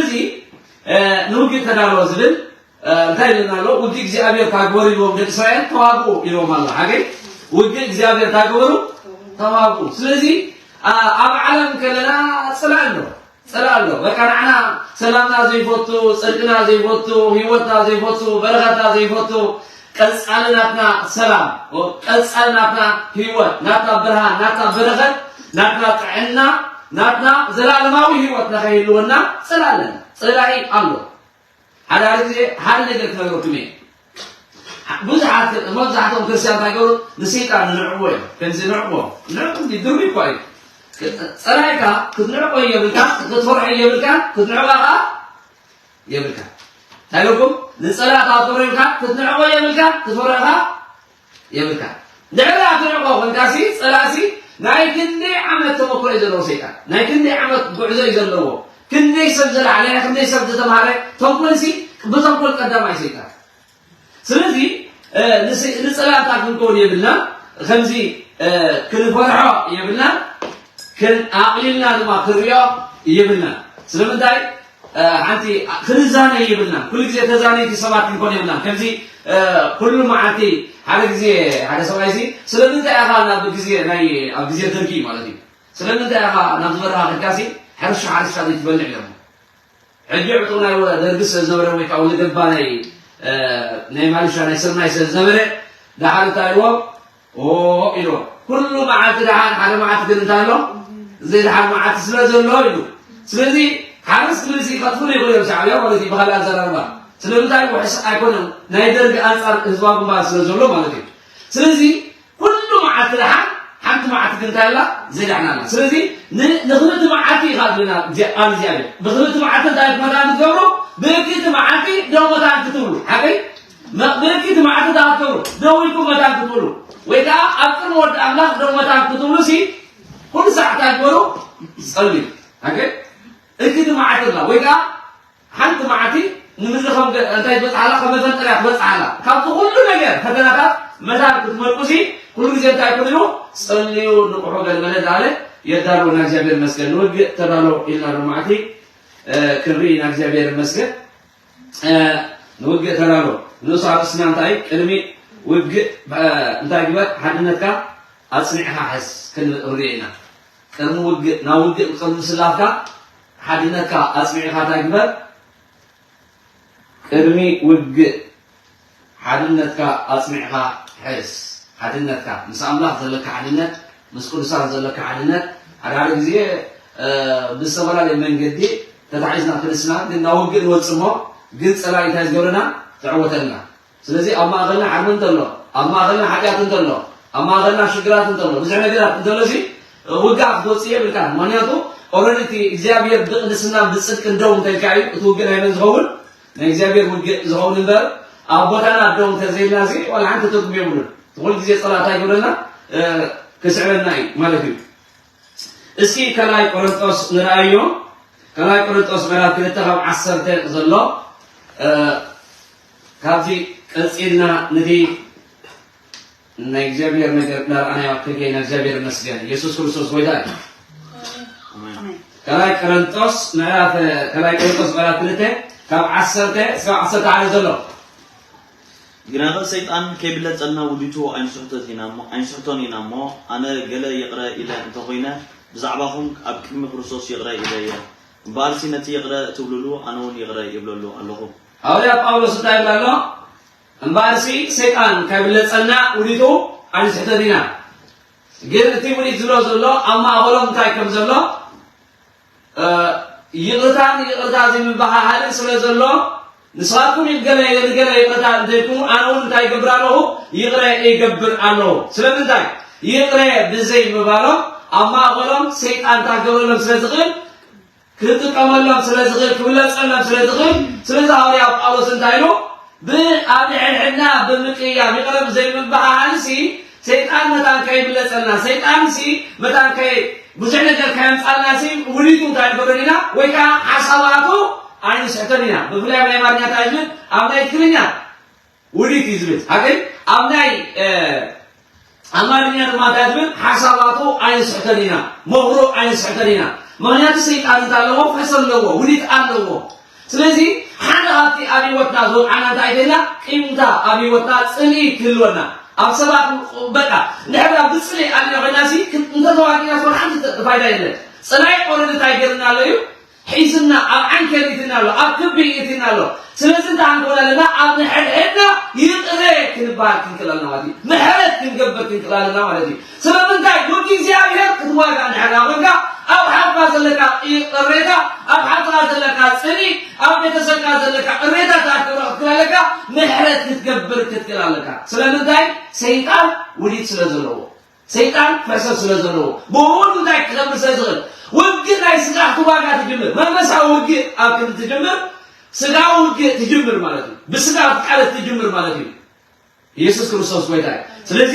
እዚ ንውግእ ተዳሎ ዝብል እንታይ ኢልና ኣሎ? ውግእ እግዚኣብሔር ታግበሩ ኢልዎም ደቂ እስራኤል ተዋግኡ ኢልዎም ኣሎ። ሓገይ ውግእ እግዚኣብሔር ታግበሩ ተዋግኡ። ስለዚ ኣብ ዓለም ከለና ጽላእ ኣሎ፣ ጽላእ ኣሎ። በቃ ንዓና ሰላምና ዘይፈቱ፣ ጽድቅና ዘይፈቱ፣ ህይወትና ዘይፈቱ፣ በረኸትና ዘይፈቱ፣ ቀጻሊ ናትና ሰላም፣ ቀጻሊ ናትና ህይወት፣ ናትና ብርሃን፣ ናትና በረኸት፣ ናትና ጥዕና፣ ናትና ዘላለማዊ ህይወት ንኸይህልወና ጽላእ ኣለና። ጽላኢ ኣሎ። ሓደ ሓደ ግዜ ሓደ ነገር ክነግረኩም እየ። ብዙሓት መብዛሕትኦም ክርስቲያን እንታይ ገብሩ ንሰይጣን ንዕቦ እዮም። ከምዚ ንዕቦ ንዕቦ እንዲ ድርቢ እኳ እዩ። ጸላኢካ ክትንዕቆ የብልካ፣ ክትፈርሖ የብልካ፣ ክትንዕባ ከዓ የብልካ። እንታይ ኢለኩም? ንጸላእካ ክትፈርሖ የብልካ፣ ክትንዕቆ የብልካ፣ ክትፈርሖ ከዓ የብልካ። ድሕሪ ኣትንዕቆ ኮንካሲ ጸላእሲ ናይ ክንደይ ዓመት ተመክሮ እዩ ዘለዎ ሰይጣን፣ ናይ ክንደይ ዓመት ጉዕዞ እዩ ዘለዎ። ክንደይ ሰብ ዝለዓለ፣ ክንደይ ሰብ ዝተምሃረ፣ ተንኮልሲ ብተንኮል ቀዳማይ ሰይጣን። ስለዚ ንጸላእታ ክንከውን የብልና፣ ከምዚ ክንፈርሖ የብልና፣ ኣቕሊልና ድማ ክንሪኦ የብልና። ስለምንታይ ሓንቲ ክንዛነ የብልና። ኩሉ ግዜ ተዛነይቲ ሰባት ክንኮን የብልና። ከምዚ ኩሉ መዓልቲ ሓደ ግዜ ሓደ ሰብኣይሲ ስለምንታይ ኢኻ ናብ ግዜ ናይ ኣብ ግዜ ደርጊ ማለት እዩ ስለምንታይ ኢኻ ናብ ዝበረኻ ከድካሲ ሕርሻ ሓርሻ ዘይትበልዕ ኢሎሞ። ሕጂ ዕጡቕ ናይ ደርጊ ስለ ዝነበረ ወይ ከዓ ወለገባ ናይ ናይ ማልሻ ናይ ስርናይ ስለ ዝነበረ ደሓር እንታይ ኢልዎም ኦ ኢልዎም። ኩሉ መዓልቲ ደሓን ሓደ መዓልቲ ግን እንታይ ኣሎ ዘይደሓን መዓልቲ ስለ ዘሎ ኢሉ። ስለዚ ሓርስ ክብል ሲ ከጥፍኡ ይኽእሉ እዮም ሻዕብያ ማለት እዩ ብካልእ ኣዘራርባ። ስለምንታይ ውሕስ ኣይኮነን ናይ ደርጊ ኣንፃር ህዝባዊ ግንባር ስለ ዘሎ ማለት እዩ። ስለዚ ኩሉ መዓልቲ ደሓን ሓንቲ መዓልቲ ግን እንታይ ኣላ ዘይደሓን ኣላ። ስለዚ ንክልቲ መዓልቲ ኢኻ ዝብለና ቃል እግዚኣብሔር። ብክልቲ መዓልቲ እንታይ መታን ክትገብሩ ብእክቲ መዓልቲ ደው መታን ክትብሉ ሓቀይ ብእክቲ መዓልቲ እንታይ ክትገብሩ ደው ኢልኩም መታን ክትብሉ ወይ ከዓ ኣብ ቅድሚ ወዲ ኣምላኽ ደው መታን ክትብሉ ሲ ኩሉ ሰዓት እንታይ ግበሩ ጸልዩ። ሓቀይ እክቲ መዓልቲ ኣላ ወይ ከዓ ሓንቲ መዓልቲ ንምድሪ ከም እንታይ ትበጽሓላ ከም መፈንጠርያ ትበጽሓላ። ካብቲ ኩሉ ነገር ፈተናታት መታን ክትመልቁ ሲ ኩሉ ግዜ እንታይ ኩሉ ጸልዩ ንቑሑ ገለመለ ዳለ የዳሉ እና እግዚኣብሔር ይመስገን ንውግእ ተዳሎ ኢልና ዶ መዓልቲ ክንርኢ ኢና እግዚኣብሔር ይመስገን። ንውግእ ተዳሎ ንእሱ ኣርእስና እንታይ ቅድሚ ውግእ እንታይ ግበር ሓድነትካ ኣጽኒዕኻ ሕዝ ክንርኢ ኢና። ቅድሚ ውግእ ናብ ውግእ ቅድሚ ስላፍካ ሓድነትካ ኣጽኒዕኻ እንታይ ግበር ቅድሚ ውግእ ሓድነትካ ኣጽኒዕካ ሕዝ። ሓድነትካ ምስ ኣምላኽ ዘለካ ሓድነት፣ ምስ ቅዱሳን ዘለካ ሓድነት፣ ሓደ ሓደ ግዜ ብዝተፈላለየ መንገዲ ተታሒዝና ክንስና ግን ናብ ውግእ ንወጽእ እሞ ግን ጸላኢ እንታይ ዝገብረና? ዝዕወተልና። ስለዚ ኣብ ማእኸልና ዓርሚ እንተሎ፣ ኣብ ማእኸልና ሓጢኣት እንተሎ፣ ኣብ ማእኸልና ሽግራት እንተሎ፣ ብዙሕ ነገራት እንተሎ ሲ ውግኣ ክትወፅእ የብልካ። ምክንያቱ ኦረዲ እቲ እግዚኣብሔር ብቅድስናን ብፅድቅን ደው እንተልካ እዩ እቲ ውግእ ናይ መን ዝኸውን? ናይ እግዚኣብሔር ውግእ ዝኸውን እምበር ኣብ ቦታና ደው እንተዘይልና ሲ ዋላ ሓንቲ ትርጉም የብሉን። እቲ ኩሉ ግዜ ፀላእታ ይገብረና ክስዕረና እዩ ማለት እዩ። እስኪ ካልኣይ ቆሮንጦስ ንርኣዮ። ካልኣይ ቆሮንጦስ ምዕራፍ ክልተ ካብ ዓሰርተ ዘሎ ካብዚ ቀፂልና ነቲ ናይ እግዚኣብሔር ነገር እናረኣናዮ ከገይና እግዚኣብሔር ይመስገን። ኢየሱስ ክርስቶስ ጎይታ እዩ። ካልኣይ ቆሮንጦስ ምዕራፍ ካልኣይ ቆሮንጦስ ምዕራፍ ክልተ ካብ ዓሰርተ እስካብ ዓሰርተ ሓደ ዘሎ። ግናኸ ሰይጣን ከይብለጸና ውዲቱ ኣይንስሕቶን ኢና እሞ፣ ኣይንስሕቶን ኢና እሞ፣ ኣነ ገለ ይቕረ ኢለ እንተ ኾይነ፣ ብዛዕባኹም ኣብ ቅድሚ ክርስቶስ ይቕረ ኢለ እየ። እምበኣርሲ ነቲ ይቕረ እትብሉሉ ኣነ እውን ይቕረ ይብለሉ ኣለኹ። ሃዋርያ ጳውሎስ እንታይ ይብል ኣሎ? እምበኣርሲ ሰይጣን ከይብለጸና ውዲቱ ኣይንስሕቶን ኢና። ግን እቲ ውዲት ዝብሎ ዘሎ ኣብ ማእኸሎም እንታይ ከም ዘሎ ይቕርታን ይቕርታ ዘይምብሃሃልን ስለ ዘሎ ንስኻትኩም ገለ ንገለ ይቕርታ እንተይልኩም ኣነ እውን እንታይ ይገብር ኣለኹ ይቕረ ይገብር ኣለኹ። ስለምንታይ ይቕረ ብዘይ ምባሎም ኣብ ማእኸሎም ሰይጣን ታገበሎም ስለ ዝኽእል ክጥቀመሎም ስለ ዝኽእል ክብለፀሎም ስለ ዝኽእል ስለዚ ሃዋርያ ጳውሎስ እንታይ ኢሉ ብኣብ ንሕድሕድና ብምቅያም ይቕረ ብዘይ ምብሃሃልሲ ሰይጣን መታን ከይብለጸልና ሰይጣንሲ መታን ከይ ብዙሕ ነገር ከየምጻልናሲ ውዲቱ እንታይ ንገብረን ኢና ወይ ከዓ ሓሳባቱ ኣይንስሕተን ኢና ብፍላይ ኣብ ናይ ኣማርኛ እንታይ ዝብል ኣብ ናይ ትግርኛ ውዲት እዩ ዝብል ሓቀይ ኣብ ናይ ኣማርኛ ድማ እንታይ ትብል? ሓሳባቱ ኣይንስሕተን ኢና፣ መኽሩ ኣይንስሕተን ኢና። ምኽንያቱ ሰይጣን እንተ ኣለዎ ፈስ ኣለዎ፣ ውዲት ኣለዎ። ስለዚ ሓደ ካብቲ ኣብ ህይወትና ዝወድዓና እንታይ ኮይና? ቂምታ ኣብ ህይወትና ጽልኢ ክህልወና። ኣብ ሰባት በቃ ንሕና ብጽልኢ ኣሊና ኮይና ሲ እንተተዋጊና ሲ ሓንቲ ፋይዳ የለን። ጸላኢ ኦረዲ እንታይ ገርና ኣሎ እዩ? ሒዝና ኣብ ዓንኬል ይእትና ኣሎ፣ ኣብ ክቢ ይእትና ኣሎ። ስለዚ እንታይ ክንኮን ኣለና? ኣብ ንሕድሕድና ይቕረ ክንበሃል ክንክእል ኣለና ማለት እዩ። ምሕረት ክንገብር ክንክእል ኣለና ማለት እዩ። ስለምንታይ? ወዲ እግዚኣብሔር ክትዋጋእ እንድሕር ኮይንካ ኣብ ሓውካ ዘለካ ቅሬታ፣ ኣብ ሓውካ ዘለካ ጽልኢ፣ ኣብ ቤተሰብካ ዘለካ ቅሬታ ክትክእል ኣለካ፣ ምሕረት ክትገብር ክትክእል ኣለካ። ስለምንታይ? ሰይጣን ውዲት ስለ ዘለዎ። ሰይጣን ፈሰስ ስለ ዘለዎ ብኡ እንታይ ክገብር ስለ ዝኽእል ውግእ ናይ ስጋ ክትዋጋ ትጅምር። መንፈሳዊ ውግእ ኣብ ክንዲ ትጅምር ስጋዊ ውግእ ትጅምር ማለት እዩ። ብስጋ ፍቃደት ትጅምር ማለት እዩ። ኢየሱስ ክርስቶስ ጎይታ እዩ። ስለዚ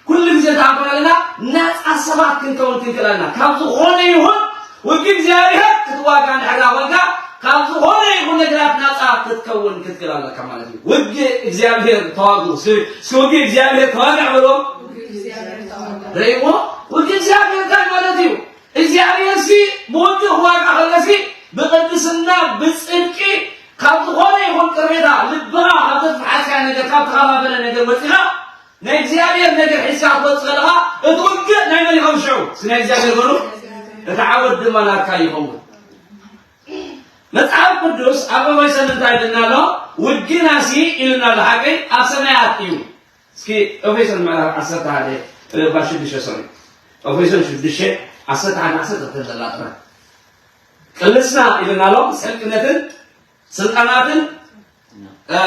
ኩሉ ግዜ እንታይ ክንኮን ኣለና? ናፃ ሰባት ክንከውን ክንክእል ኣለና። ካብ ዝኾነ ይኹን ውግእ እግዚኣብሔር ክትዋጋ እንድሕር ኮይንካ ካብ ዝኾነ ይኹን ነገራት ናፃ ክትከውን ክትክእል ኣለካ ማለት እዩ። ውግእ እግዚኣብሔር ተዋግኡ። እስኪ እስኪ ውግእ እግዚኣብሔር ተዋግዕ በሎ። ርእይዎ ውግእ እግዚኣብሔር እንታይ ማለት እዩ? እግዚኣብሔር ሲ ብውግእ ክዋጋ ከለሲ ብቅድስና ብፅድቂ ካብ ዝኾነ ይኹን ቅሬታ ልብኻ ካብ ዘትሓዝካ ነገር ካብ ተኸፋፈለ ነገር ወፂኻ ናይ እግዚኣብሔር ነገር ሒዝካ ክትወፅእ ከለኻ እቲ ውግእ ናይ መን ይኸውን ሽዑ? እስኪ ናይ እግዚኣብሔር በሉ። እቲ ዓወት ድማ ናትካ ይኸውን። መጽሓፍ ቅዱስ ኣብ ኤፌሶን እንታይ ይብልና ኣሎ? ውግናሲ ኢልና ኣሎ ሓቀይ ኣብ ሰማያት እዩ። እስኪ ኤፌሶን ምዕራፍ ዓሰርተ ሓደ እ፣ ባ ሽዱሽተ ሶሪ ኤፌሶን ሽዱሽተ ዓሰርተ ሓደ ዓሰርተ ክልተ ዘላ ጥራይ ቅልስና ኢልና ኣሎ ምስ ሕልቅነትን ስልጣናትን እ፣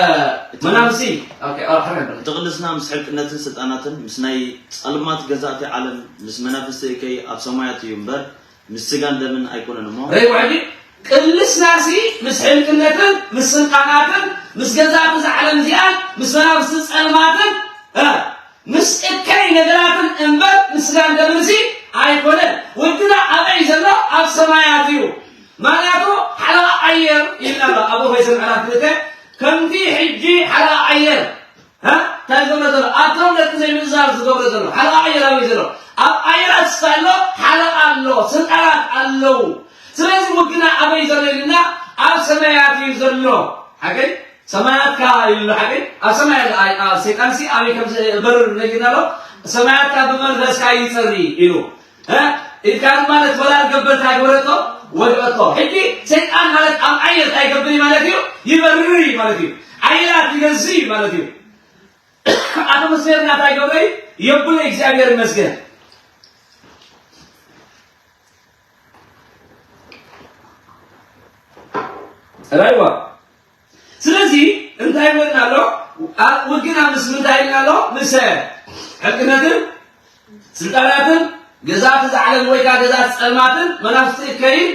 መናፍስቲ ኦኬ፣ ኦ፣ ሓበን በል። እቲ ቅልስና ምስ ሕልቅነትን ስልጣናትን ምስ ናይ ጸልማት ገዛእቲ ዓለም ምስ መናፍስቲ እከይ ኣብ ሰማያት እዩ እምበር ምስ ስጋን ደምን ኣይኮነን እሞ። ርእይዎ ሕጂ ቅልስናሲ ምስ ሕልቅነትን ምስ ስልጣናትን ምስ ገዛእቲ እዛ ዓለም እዚኣን ምስ መናፍስቲ ጸልማትን እ፣ ምስ እከይ ነገራትን እምበር ምስ ስጋን ደምንሲ ኣይኮነን። ውግና ኣበይ ዘሎ? ኣብ ሰማያት እዩ። ማለቱ ሓለቓ ኣየር ኢልና ኣሎ ኣብ ኤፌሶን ምዕራፍ ክልተ ከምቲ ሕጂ ሓለቓ ኣየር እ፣ እንታይ ዝገብሮ ዘሎ? ኣብቶም ደቂ ዘይምእዛዝ ዝገብሮ ዘሎ ሓለቓ ኣየር ኣበይ ዘሎ? ኣብ ኣየራት ስታ ኣሎ ሓለቓ ኣሎ፣ ስልጣናት ኣለዉ። ስለዚ ውግና ኣበይ ዘሎ ኢልና ኣብ ሰማያት እዩ ዘሎ። ሓቀይ ሰማያትካ ኢሉ ሓቀይ ኣብ ሰማይ ኣለ። ኣይ፣ ኣብ ሰይጣንሲ ኣበይ ከም ዝበርር ነጊርና ኣሎ። ሰማያትካ ብመንፈስካ ይጸሪ ኢሉ እ፣ ኢልካ ድማ ነቲ ወላድ ገበል እንታይ ገበረቶ? ወድቀቶ። ሕጂ ሰይጣን ማለት ኣብ ኣየር እንታይ ይገብር እዩ ማለት እዩ? ይበርር እዩ ማለት እዩ። ኣየራት ይገዝእ እዩ ማለት እዩ። ኣቶሞስፌርና እንታይ ይገብረ እዩ? የብሎ። እግዚኣብሔር ይመስገን። ራይዋ ስለዚ እንታይ ይብለና ኣሎ? ኣብ ውግና ምስ ምንታይ ኢልና ኣሎ? ምስ ሕልቅነትን ስልጣናትን ገዛእቲ እዛ ዓለም ወይ ከዓ ገዛእቲ ጸልማትን መናፍስቲ እከይን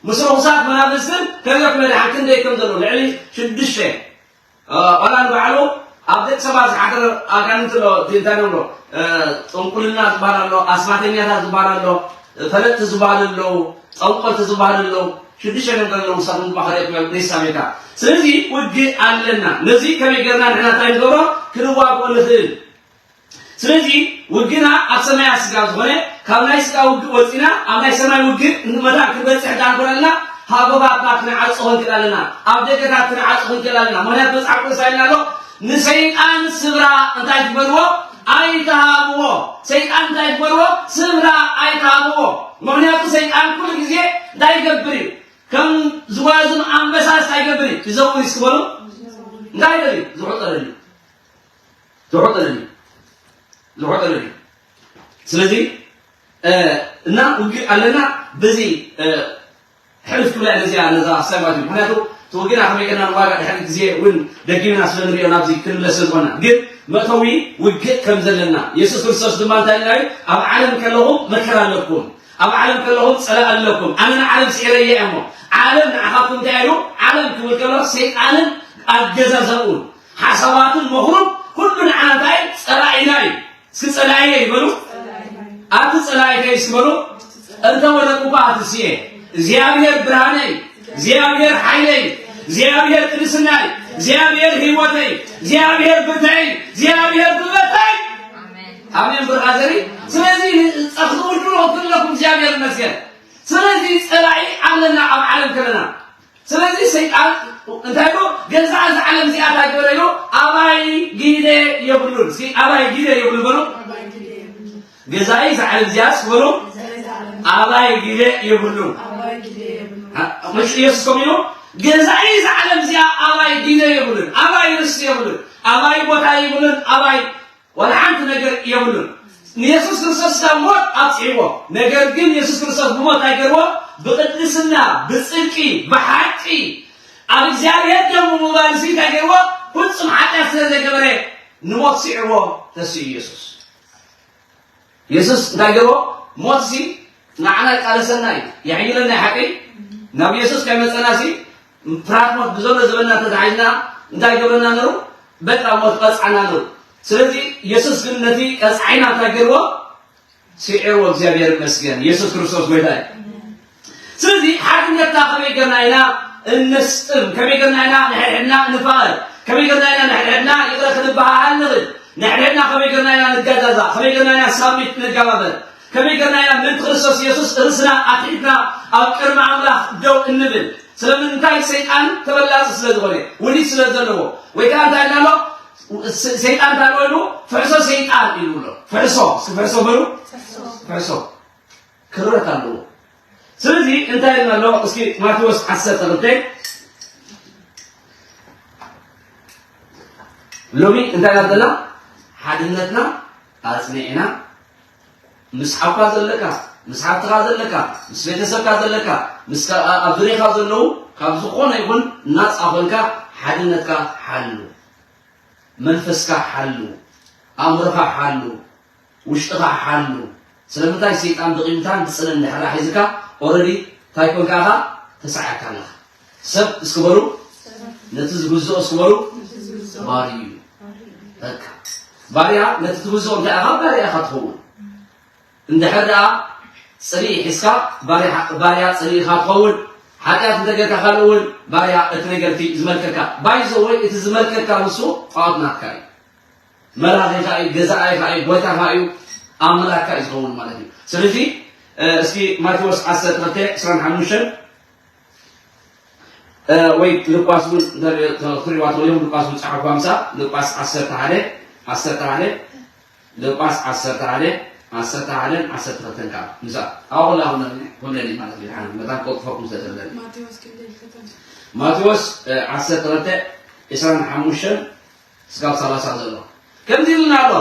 ምስ ርኹሳት መናፍስትን ከመይ መድሓን ክንደይ ከም ዘሎ ልዕሊ ሽዱሽተ እ፣ ዋላ ንባዕሉ ኣብ ደቂ ሰባት ዝሓደረ ኣጋንንቲ ኣሎ፣ እቲ እንታይ ንብሎ እ፣ ጥንቁልና ዝበሃል ኣሎ፣ ኣስማተኛታት ዝበሃል ኣሎ፣ ፈለጥቲ ዝበሃሉ ኣለዉ፣ ጠንቆልቲ ዝበሃሉ ኣለዉ። ሽዱሽተ ነገር ኣለዉ። ንሳቶም ድማ ከርእየኩም ሬሳ ቤታ። ስለዚ ውግእ ኣለና። ነዚ ከመይ ጌርና ንሕና እንታይ ንገብሮ? ክንዋግኦ ንኽእል። ስለዚ ውግና ኣብ ሰማያት ስጋ ዝኾነ ካብ ናይ ስጋ ውግእ ወፂና ኣብ ናይ ሰማይ ውግእ ንመታን ክንበፅሕ ዳንኮነልና ሃጎባትና ክንዓፆ ክንክእል ኣለና። ኣብ ደገታት ክንዓፆ ክንክእል ኣለና። ምክንያቱ መፅሓፍ ቅዱስ ኣይልና ኣሎ ንሰይጣን ስብራ እንታይ ትበልዎ? ኣይተሃብዎ። ሰይጣን እንታይ ትበልዎ? ስብራ ኣይተሃብዎ። ምክንያቱ ሰይጣን ኩሉ ግዜ እንታይ ይገብር እዩ? ከም ዝጓዝም ኣንበሳ እንታይ ይገብር እዩ? ይዘውር እዩ። እስኪ በሉ እንታይ ይደል እዩ? ዝሑጠለል እዩ። ዝሑጠለል እዩ። ዝሑጠለል እዩ። ስለዚ እ፣ እና ውግእ ኣለና። በዚ እ፣ ሕልፍ ክብላ ነዚኣ ነዛ ኣሳባት እዩ። ምክንያቱ እቲ ውግእና ከመይ ጌርና ንዋጋ ድሕሪ ግዜ እውን ደጊምና ስለ ንሪኦ ናብዚ ክንምለስ ዝኾና ግን መእተዊ ውግእ ከም ዘለና የሱስ ክርስቶስ ድማ እንታይ ኢልና እዩ? ኣብ ዓለም ከለኹም መከራ ኣለኩም፣ ኣብ ዓለም ከለኹም ጸላእ ኣለኩም፣ ኣነ ንዓለም ስዒረያ እየ እሞ ዓለም ንዓኻትኩም እንታይ ኢሉ? ዓለም ክብል ከሎ ሰይጣንን ኣገዛዛኡን ሓሳባትን መኽሩን ኩሉ ንዓና እንታይ ጸላኢና እዩ። እስኪ ጸላኢየ ይበሉ። ኣቲ ጸላኢተይ እስኪ በሉ። እንተ ወደቁ እኳ ኣትስየ። እግዚኣብሔር ብርሃነይ፣ እግዚኣብሔር ሓይለይ፣ እግዚኣብሔር ቅድስናይ፣ እግዚኣብሔር ህይወተይ፣ እግዚኣብሔር ብርተይ፣ እግዚኣብሔር ጉልበተይ። ኣሜን ብራዘሪ። ስለዚ ንጸኽቲ ውድሮ ክለኩም እግዚኣብሔር ይመስገን። ስለዚ ጸላኢ ኣለና ኣብ ዓለም ከለና። ስለዚ ሰይጣን እንታይ ዶ ገዛ እዚ ዓለም እዚኣ እንታይ ገበረ ኢሉ ኣባይ ጊዜ የብሉን። እስኪ ኣባይ ጊዜ የብሉን በሉ። ገዛኢ እዚ ዓለም እዚኣስ በሉ ኣባይ ጊዜ የብሉን። መሽ ኢየሱስ ከም ኢሉ ገዛኢ እዚ ዓለም እዚኣ ኣባይ ጊዜ የብሉን፣ ኣባይ ርስቲ የብሉን፣ ኣባይ ቦታ የብሉን፣ ኣባይ ዋላ ሓንቲ ነገር የብሉን። ንየሱስ ክርስቶስ ካብ ሞት ኣብፅሕዎ። ነገር ግን የሱስ ክርስቶስ ብሞት ኣይገርዎ፣ ብቅድስና፣ ብፅድቂ፣ ብሓቂ ኣብ እግዚኣብሔር ደሙ ምባል ሲ እንታይ ገርዎ? ፍጹም ሓጢኣት ስለ ዘይገበረ ንሞት ስዕርዎ ተስኡ ኢየሱስ። የሱስ እንታይ ገርዎ? ሞት ሲ ንዓና ይቃለሰና እዩ፣ የሕይለና እዩ። ሓቂ ናብ የሱስ ከይመፀና ሲ ፍርሃት ሞት ብዘሎ ዝበልና ተታሒዝና እንታይ ገብረና ነሩ? በቃ ሞት ቀፅዓና ነሩ። ስለዚ የሱስ ግን ነቲ ቀፅዓይና እንታይ ገርዎ? ስዒርዎ። እግዚኣብሔር ይመስገን። የሱስ ክርስቶስ ጎይታ እዩ። ስለዚ ሓድነትና ከመይ ገርና ኢና እነስጥም? ከመይ ገርና ኢና ንሕድሕድና ንፋቐር? ከመይ ገርና ኢና ንሕድሕድና ይቕረ ክንበሃሃል ንኽእል? ንሕድሕድና ከመይ ገርና ኢና ንገዛዛእ? ከመይ ገርና ኢና ሳሚት ንገባበር? ከመይ ገርና ኢና ምእንቲ ክርስቶስ የሱስ ርእስና ኣትሒትና ኣብ ቅድሚ ኣምላኽ ደው እንብል? ስለምንታይ? ሰይጣን ተበላጺ ስለ ዝኾነ፣ ውዲት ስለ ዘለዎ። ወይ ከኣ እንታይ ኢልና ኣሎ? ሰይጣን እንታይ ኢሉ? ፍሕሶ ሰይጣን ኢሉ ኣሎ። ፍሕሶ፣ እስኪ ፍሕሶ በሉ። ፍሕሶ ክብረት ኣለዎ። ስለዚ እንታይ ኢልና ኣሎ? እስኪ ማቴዎስ ዓሰርተ ክልተ ሎሚ እንታይ ኢና ዘለና? ሓድነትና ኣጽኒዕና ምስ ሓውካ ዘለካ፣ ምስ ሓብትኻ ዘለካ፣ ምስ ቤተሰብካ ዘለካ፣ ምስ ኣብ ዙርያኻ ዘለዉ ካብ ዝኾነ ይኹን ናጻ ኮንካ ሓድነትካ ሓሉ። መንፈስካ ሓሉ፣ ኣእምሮኻ ሓሉ፣ ውሽጥኻ ሓሉ። ስለምንታይ ሰይጣን ብቂምታን ብጽልእን ድሕራ ሒዝካ ኦረዲ እንታይ ኮንካ ኢኻ? ተሳዒርካ ኣለኻ። ሰብ እስኪ በሉ ነቲ ዝግዝኦ እስኪ በሉ ባርዩ እዩ። በቃ ባርያ ነቲ ትግዝኦ እንታይ ኢኻ? ባርያ ኢኻ ትኸውን። እንድሕር ደኣ ጽልኢ ሒዝካ ባርያ ጽልኢኻ ትኸውን። ሓጢኣት እንተገርካ ካልእ እውን ባርያ እቲ ነገር እቲ ዝመልከካ ባይዘወይ እቲ ዝመልከካ ንሱ ጣዖት ናትካ እዩ። መላኺኻ እዩ፣ ገዛኣይኻ እዩ፣ ጎይታኻ እዩ፣ ኣምላኽካ እዩ ዝኸውን ማለት እዩ። ስለዚ እስኪ ማቴዎስ ዓሰርተ ክልተ ዕስራን ሓሙሽተን ወይ ሉቃስ እውን ክትሪእዋ ትኽእሉ ኢኹም። ሉቃስ እውን ጸሓፉ። ሃምሳ ሉቃስ ዓሰርተ ሓደ ዓሰርተ ሓደ ሉቃስ ዓሰርተ ሓደ ዓሰርተ ሓደን ዓሰርተ ክልተን ከዓ ምሳ ኣብ ኩላ ኩነኒ ማለት እዩ። ሓን መታን ከጥፈኩም ስለ ዘለኒ ማቴዎስ ዓሰርተ ክልተ ዕስራን ሓሙሽተን እስካብ ሰላሳ ዘሎ ከምዚ ኢልና ኣሎ።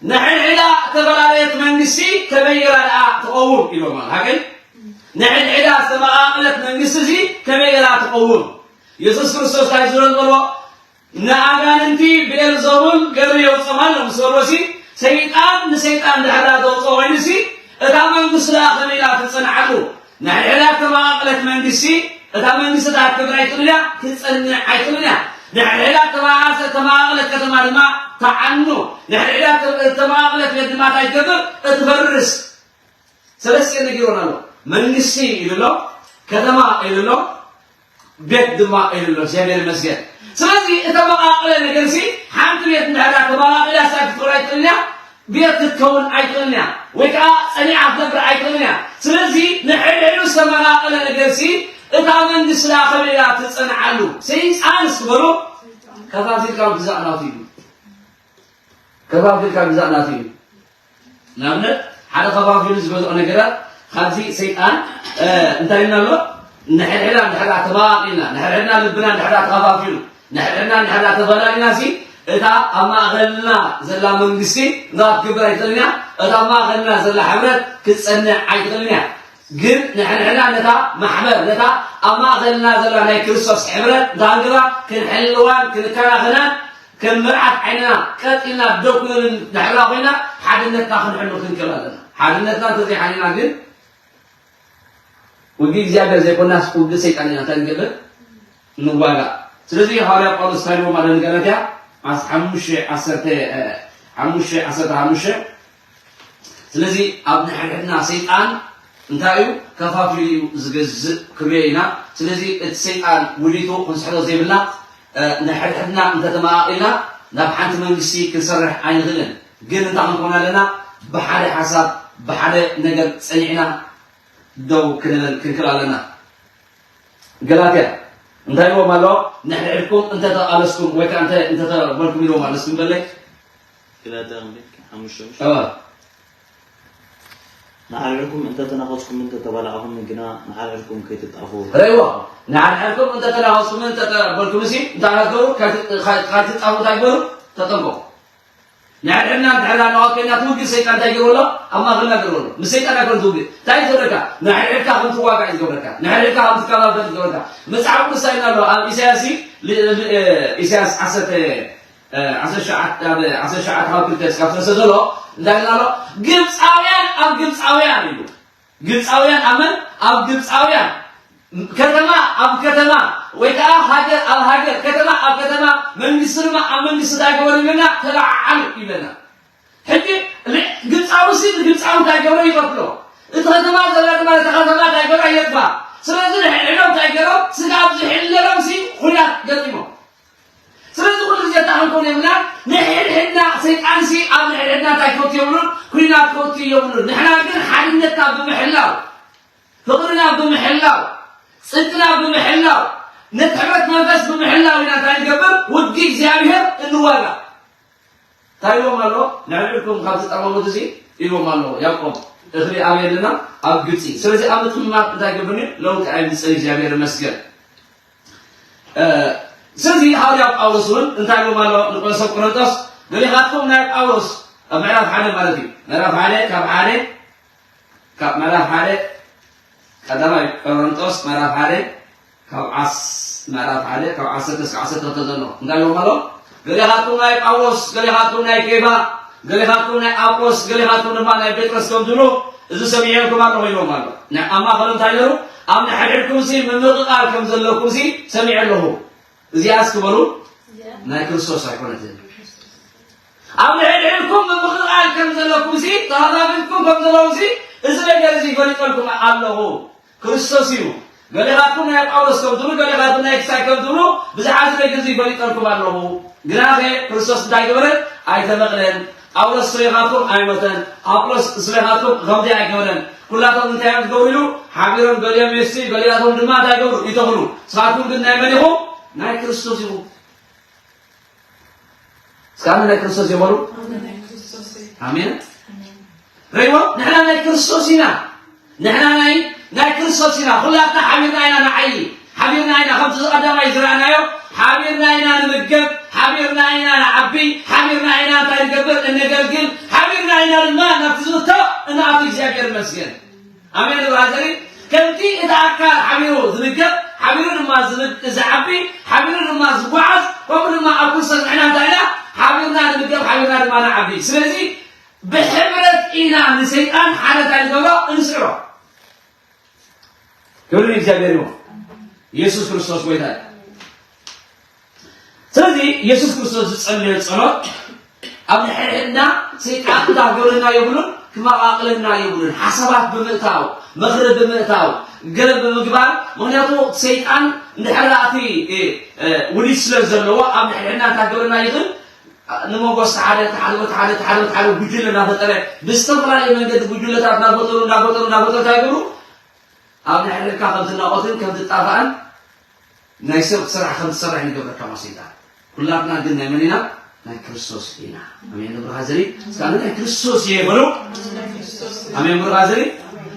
ንሕድሕዳ እተፈላለየት መንግስቲ ከመይ ገይራ ደኣ ትቐውም ኢሎም ኣሎ። ሃገይ ንሕድሕዳ ዝተመቓቕለት መንግስቲ እዚ ከመይ ገይራ ትቐውም? የሱስ ክርስቶስ እንታይ ዝብሎ ዝበሎ ንኣጋንንቲ ብኤልዘቡል ገሩ የውፅኦም ኣሎ ምስ በልዎ ሲ ሰይጣን ንሰይጣን ድሕራ ዘውፅኦ ኮይኑ ሲ እታ መንግስቲ ደኣ ከመይ ኢላ ትፅንዓሉ? ንሕድሕዳ እተመቓቕለት መንግስቲ እታ መንግስቲ እታ ክትነብር ኣይትኽእልን እያ፣ ክትፀንዕ ኣይትኽእልን እያ። ንሕድሕዳ እተመቓቐለት ከተማ ድማ ትዓኑ። ንሕድሕዳ እተመቓቐለት ቤት ድማ እንታይ ትገብር? እትፈርስ። ሰለስተ ነጊሮና ኣሎ። መንግስቲ ኢሉ ኣሎ፣ ከተማ ኢሉ ኣሎ፣ ቤት ድማ ኢሉ ኣሎ። እግዚኣብሔር ይመስገን። ስለዚ እተመቓቐለ ነገር ሲ ሓንቲ ቤት እንድሕር ተመቓቒላ ሳ ክትከውን ኣይትኽእልን እያ፣ ቤት ክትከውን ኣይትኽእልን እያ፣ ወይ ከዓ ፀኒዓ ክትነብር ኣይትኽእልን እያ። ስለዚ ንሕድሕዱ ዝተመቓቐለ ነገር ሲ እታ መንግስቲ ዳ ከመይ ኢላ ትፀንዓሉ? ሰይጣን እስኪ በሉ ከፋፊልካ ግዛእ ናቱ እዩ። ከፋፊልካ ግዛእ ናቱ እዩ። ንኣብነት ሓደ ከፋፊሉ ዝገዝኦ ነገራት ካብዚ ሰይጣን እንታይ ኢልና ኣሎ? ንሕድሕዳ እንድሕር ተመቓቒልና ንሕድሕድና ልብና እንድሕር ተኸፋፊሉ ንሕድሕድና እንድሕር ተፈላሊና ሲ እታ ኣብ ማእኸልና ዘላ መንግስቲ እንታይ ክትገብር ኣይትኽእልን እያ። እታ ኣብ ማእኸልና ዘላ ሕብረት ክትፀንዕ ኣይትኽእልን እያ። ግን ንሕንሕና ነታ ማሕበር ነታ ኣብ ማእኸልና ዘላ ናይ ክርስቶስ ሕብረት እንታይ ክንገብራ ክንሕልዋን ክንከናኸናን ከም መርዓት ዓይንና ቀጥ ኢልና ደው ክንብል ንሕብራ ኮይና ሓድነትና ክንሕሉ ክንክእል ኣለና። ሓድነትና እንተዘይሓሊና ግን ውግእ እግዚኣብሔር ዘይኮናስ ውግእ ሰይጣን ኢና እንታይ ንገብር ንዋጋእ። ስለዚ ሃዋርያ ጳውሎስ እንታይ ኢልዎም ኣለ ንገላትያ ሓሙሽተ ዓሰርተ ሓሙሽተ ዓሰርተ ሓሙሽተ ስለዚ ኣብ ንሕድሕድና ሰይጣን እንታይ እዩ ከፋፊሉ እዩ ዝገዝእ ክብዮ ኢና። ስለዚ እቲ ሰይጣን ውዲቱ ክንስሕቶ ዘይብልና ንሕድሕድና እንተተመቓቒልና ናብ ሓንቲ መንግስቲ ክንሰርሕ ኣይንኽእልን። ግን እንታይ ክንኮን ኣለና? ብሓደ ሓሳብ፣ ብሓደ ነገር ጸኒዕና ደው ክንብል ክንክእል ኣለና። ገላትያ እንታይ ኢልዎም ኣሎ? ንሕድሕድኩም እንተተቓለስኩም ወይ ከዓ እንተ-፣ እንተተበልኩም ኢልዎም ኣሎ። እስኪ በለይ። ገላትያ ክንደይ? ሓሙሽተ፣ ሓሙሽተ። እወ። ንሓድሕድኩም እንተተናኸስኩምን እንተተባላዕኹምን ግና ንሓድሕድኩም ከይትጣፉ። ረእይዎ። ንሓድሕድኩም እንተተናኸስኩምን እንተተበልኩም፣ እሲ እንታይ ክትገብሩ? ከይት-፣ ከይት-፣ ከይትጣፉ እንታይ ግበሩ? ተጠንቀቑ። ንሕድሕድና እንድሕር እናዋገና ትውግእ፣ ሰይጣን እንታይ ይገብር ኣሎ? ኣብ ማእኸልና ይገብር ኣሎ። ምስ ሰይጣን ኣይኮነን ትውግእ። እንታይ እዩ ዝገብረካ? ንሕድሕድካ ከም ትዋጋእ እዩ ዝገብረካ። ንሕድሕድካ ከም ትከባበር እዩ ዝገብረካ። መጽሓፍ ቅዱስ እንታይ ኢልና ኣሎ? ኣብ ኢሳያስ፣ ል-፣ ል-፣ ኢሳያስ ዓሰርተ፣ እ፣ ዓሰርተ ሸውዓተ፣ ኣብ ዓሰርተ ሸውዓተ ካብ ክልተ እስካብ ሰለስተ ዘሎ እንታይ ኢልና ኣሎ? ግብፃውያን ኣብ ግብፃውያን ኢሉ። ግብፃውያን ኣብ መን? ኣብ ግብፃውያን። ከተማ ኣብ ከተማ ወይ ከዓ ሃገር ኣብ ሃገር፣ ከተማ ኣብ ከተማ፣ መንግስቲ ድማ ኣብ መንግስቲ እንታይ ገበሩ ይብለና? ተለዓዓሉ ይብለና። ሕጂ ል-፣ ግብፃዊ ሲ ንግብፃዊ እንታይ ገበሩ? ይቐትሎ። እቲ ከተማ ዘላ ድማ ነታ ከተማ እንታይ ገበራ? የጥፋ። ስለዚ ንሕድሕዶም እንታይ ገይሮም? ስጋብ ዝሕለሎም ሲ ኩናት ገጢሞም። ስለዚ ኩሉ ግዜ እንታይ ክንከውን የብልና? ንሕድሕድና፣ ሰይጣን ሲ ኣብ ንሕድሕድና እንታይ ክፈቱ የብሉን? ኩናት ክፈቱ የብሉን። ንሕና ግን ሓድነትና ብምሕላው፣ ፍቕርና ብምሕላው፣ ጽድቅና ብምሕላው፣ ነቲ ሕብረት መንፈስ ብምሕላው ኢና እንታይ ንገብር? ውዲ እግዚኣብሔር እንዋጋ። እንታይ ኢልዎም ኣሎ? ንዕድዕድኩም ካብ ዝጠመሙት እዚ ኢልዎም ኣሎ ያዕቆብ። እኽሊ ኣበይ ኣለና? ኣብ ግብጺ። ስለዚ ኣብ ምጥማት እንታይ ገብርኒ? ለውጢ ኣይምጽእን። እግዚኣብሔር ይመስገን። እ፣ ስለዚ ሃዋርያ ጳውሎስ እውን እንታይ ኢልዎም ኣሎ ንቆ-፣ ሰብ ቆሮንቶስ? ገሊኻትኩም ናይ ጳውሎስ ኣብ ምዕራፍ ሓደ ማለት እዩ። ምዕራፍ ሓደ ካብ ሓደ፣ ካብ ምዕራፍ ሓደ ቀዳማይ ቆሮንቶስ ምዕራፍ ሓደ ካብ ዓስ-፣ ምዕራፍ ሓደ ካብ ዓሰርተ እስከ ዓሰርተ ክልተ ዘሎ እንታይ ኢልዎም ኣሎ? ገሊኻትኩም ናይ ጳውሎስ፣ ገሊኻትኩም ናይ ኬፋ፣ ገሊኻትኩም ናይ ኣጵሎስ፣ ገሊኻትኩም ድማ ናይ ጴጥሮስ ከም ትብሉ እዚ ሰሚዐልኩም ኣለኹ ኢልዎም ኣሎ። ን-፣ ኣብ ማእኸሎም እንታይ ገይሩ? ኣብ ንሕድሕድኩም ሲ ምምቕቓል ከም ዘለኩም ሲ ሰሚዐ ኣለኹ። እዚኣስ ክበሉ ናይ ክርስቶስ ኣይኮነትን። ኣብ ንሕድሕድኩም ምምቕቓል ከም ዘለኩም ሲ፣ ተኸፋፊልኩም ከም ዘለኹም ሲ፣ እዚ ነገር እዚ ይፈልጠልኩም ኣለኹ። ክርስቶስ እዩ። ገሊኻትኩም ናይ ጳውሎስ ከም ትብሉ፣ ገሊኻትኩም ናይ ክሳይ ከም ትብሉ፣ ብዙሓት እዚ ነገር እዚ ይፈልጠልኩም ኣለኹ። ግናኸ ክርስቶስ እንታይ ገበረ? ኣይተመቕለን። ጳውሎስ ስሌኻትኩም ኣይሞተን። ኣጵሎስ ስሌኻትኩም ከምዚ ኣይገበረን። ኩላቶም እንታይ እዮም ዝገብሩ ኢሉ? ሓቢሮም ገሊኦም የስቲ፣ ገሊኣቶም ድማ እንታይ ይገብሩ? ይተኽሉ። ንስኻትኩም ግን ናይ መን ኢኹም? ናይ ክርስቶስ ኢኹም። እስከ ኣነ ናይ ክርስቶስ እየ በሉ። ኣነ ናይ ክርስቶስ እየ። ኣሜን። ኣሜን። ረይዎ፣ ንሕና ናይ ክርስቶስ ኢና። ንሕና ናይ፣ ናይ ክርስቶስ ኢና። ኩላትና ሓቢርና ኢና ንዓዪ። ሓቢርና ኢና፣ ከምቲ ዝቐዳማይ ዝረኣናዮ፣ ሓቢርና ኢና ንምገብ፣ ሓቢርና ኢና ንዓቢ፣ ሓቢርና ኢና እንታይ ንገብር? እነገልግል፣ ሓቢርና ኢና ድማ ናብቲ ዝእቶ እንኣቱ። እግዚኣብሔር ይመስገን። ኣሜን። ብራዘሪ፣ ከምቲ እቲ ኣካል ሓቢሩ ዝምገብ፣ ሓቢሩ ድማ ዝምግ-፣ ዝዓቢ፣ ሓቢሩ ድማ ዝጓዓዝ፣ ከምኡ ድማ ኣብ ክርስቶስ ንሕና እንታይ ኢና? ሓቢርና ንምገብ፣ ሓቢርና ድማ ንዓቢ። ስለዚ ብሕብረት ኢና ንሰይጣን ሓደ እንታይ ንገብሮ? እንስዕሮ። ክብሪ ንእግዚኣብሔር ይኹን። ኢየሱስ ክርስቶስ ጎይታ እዩ። ስለዚ ኢየሱስ ክርስቶስ ዝጸለዮ ጸሎት ኣብ ንሕድሕድና ሰይጣን ክዳገለና የብሉን፣ ክመቓቕለና የብሉን። ሓሳባት ብምእታው፣ ምኽሪ ብምእታው፣ ገለ ብምግባር፣ ምኽንያቱ ሰይጣን እንድሕር እቲ፣ እ፣ እ፣ ውዲት ስለ ዘለዎ ኣብ ንሕድሕድና እንታይ ክገብረና ይኽእል? ንመጎስ ሓደ፣ ሓደ፣ ሓደ፣ ሓደ፣ ሓደ ጉጅለ እናፈጠረ ብዝተፈላለየ መንገዲ ጉጅለታት እናፈጠሩ፣ እናፈጠሩ፣ እናፈጠሩ እንታይ ይገብሩ? ኣብ ንሕድሕድካ ከም ትናቖትን ከም ትጣፋእን ናይ ሰብ ስራሕ ከም ትሰርሕ ይገብረካ ማሲንታ። ኩላትና ግን ናይ መን ኢና? ናይ ክርስቶስ ኢና። ኣሜን። ንብርሃ ዘሪ፣ እስከ ኣነ ናይ ክርስቶስ እየ በሉ። ኣሜን። ብርሃ ዘሪ።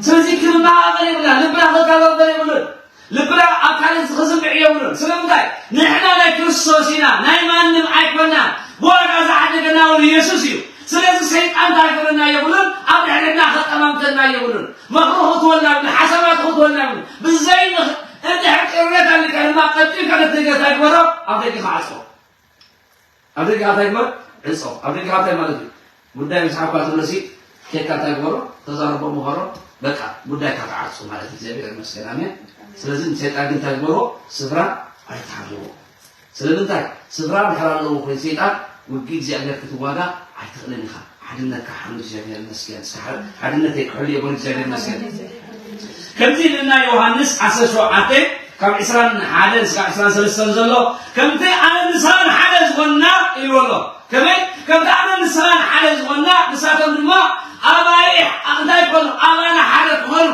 ስለዚ ክንመቓቐል የብልና፣ ልብና ክከባበር የብሉን። ልብና ኣብ ካልእ ክዝምዕ የብሉን። ስለምንታይ? ንሕና ናይ ክርስቶስ ኢና፣ ናይ ማንም ኣይኮናን። ብዋጋ ዝዓደገና እውን ኢየሱስ እዩ። ስለዚ ሰይጣን እንታይ ክብለና የብሉን፣ ኣብ ድሕሪትና ከጠማምተና የብሉን። ምኽሩ ክትወልና የብሉን፣ ሓሳባቱ ክትወልና የብሉን። ብዘይ ምኽ-፣ እንድሕር ቅርበት ኣሊካ ድማ ቀጢልካ ነቲ ነገር እንታይ ግበሮ፣ ኣብ ደገ ክዓጾ። ኣብ ደገ እንታይ ግበር፣ ዕጾ። ኣብ ደገ እንታይ ማለት እዩ? ጉዳይ ምስ ሓኳ ትብለሲ፣ ኬድካ እንታይ ግበሮ፣ ተዛረቦ፣ ምኸሮ፣ በቃ ጉዳይካ ክዓጹ ማለት እዩ። እግዚኣብሔር ይመስገን፣ ኣሜን። ስለዚ ንሰይጣን ግን እንታይ ግበሮ፣ ስፍራ ኣይትሃብዎ። ስለምንታይ? ስፍራ እንድሕር ኣለዎ ኮይኑ ሰይጣን፣ ውግእ እግዚኣብሔር ክትዋጋ ኣይትኽእልን ኢኻ። ሓድነትካ ሓሉ እግዚኣብሔር ይመስገን። እስከ ሓ-፣ ሓድነተይ ክሕሉ እየ በሉ፣ እግዚኣብሔር ይመስገን። ከምዚ ኢልና ዮሃንስ ዓሰርተ ሸውዓተ ካብ ዕስራን ሓደን እስካብ ዕስራን ሰለስተን ዘሎ፣ ከምቲ ኣነ ንስኻን ሓደ ዝኾንና ኢልዎ ኣሎ። ከመይ? ከምቲ ኣነ ንስኻን ሓደ ዝኾንና፣ ንሳቶም ድማ ኣባይ እንታይ ክኾኑ? ኣባና ሓደ ክኾኑ።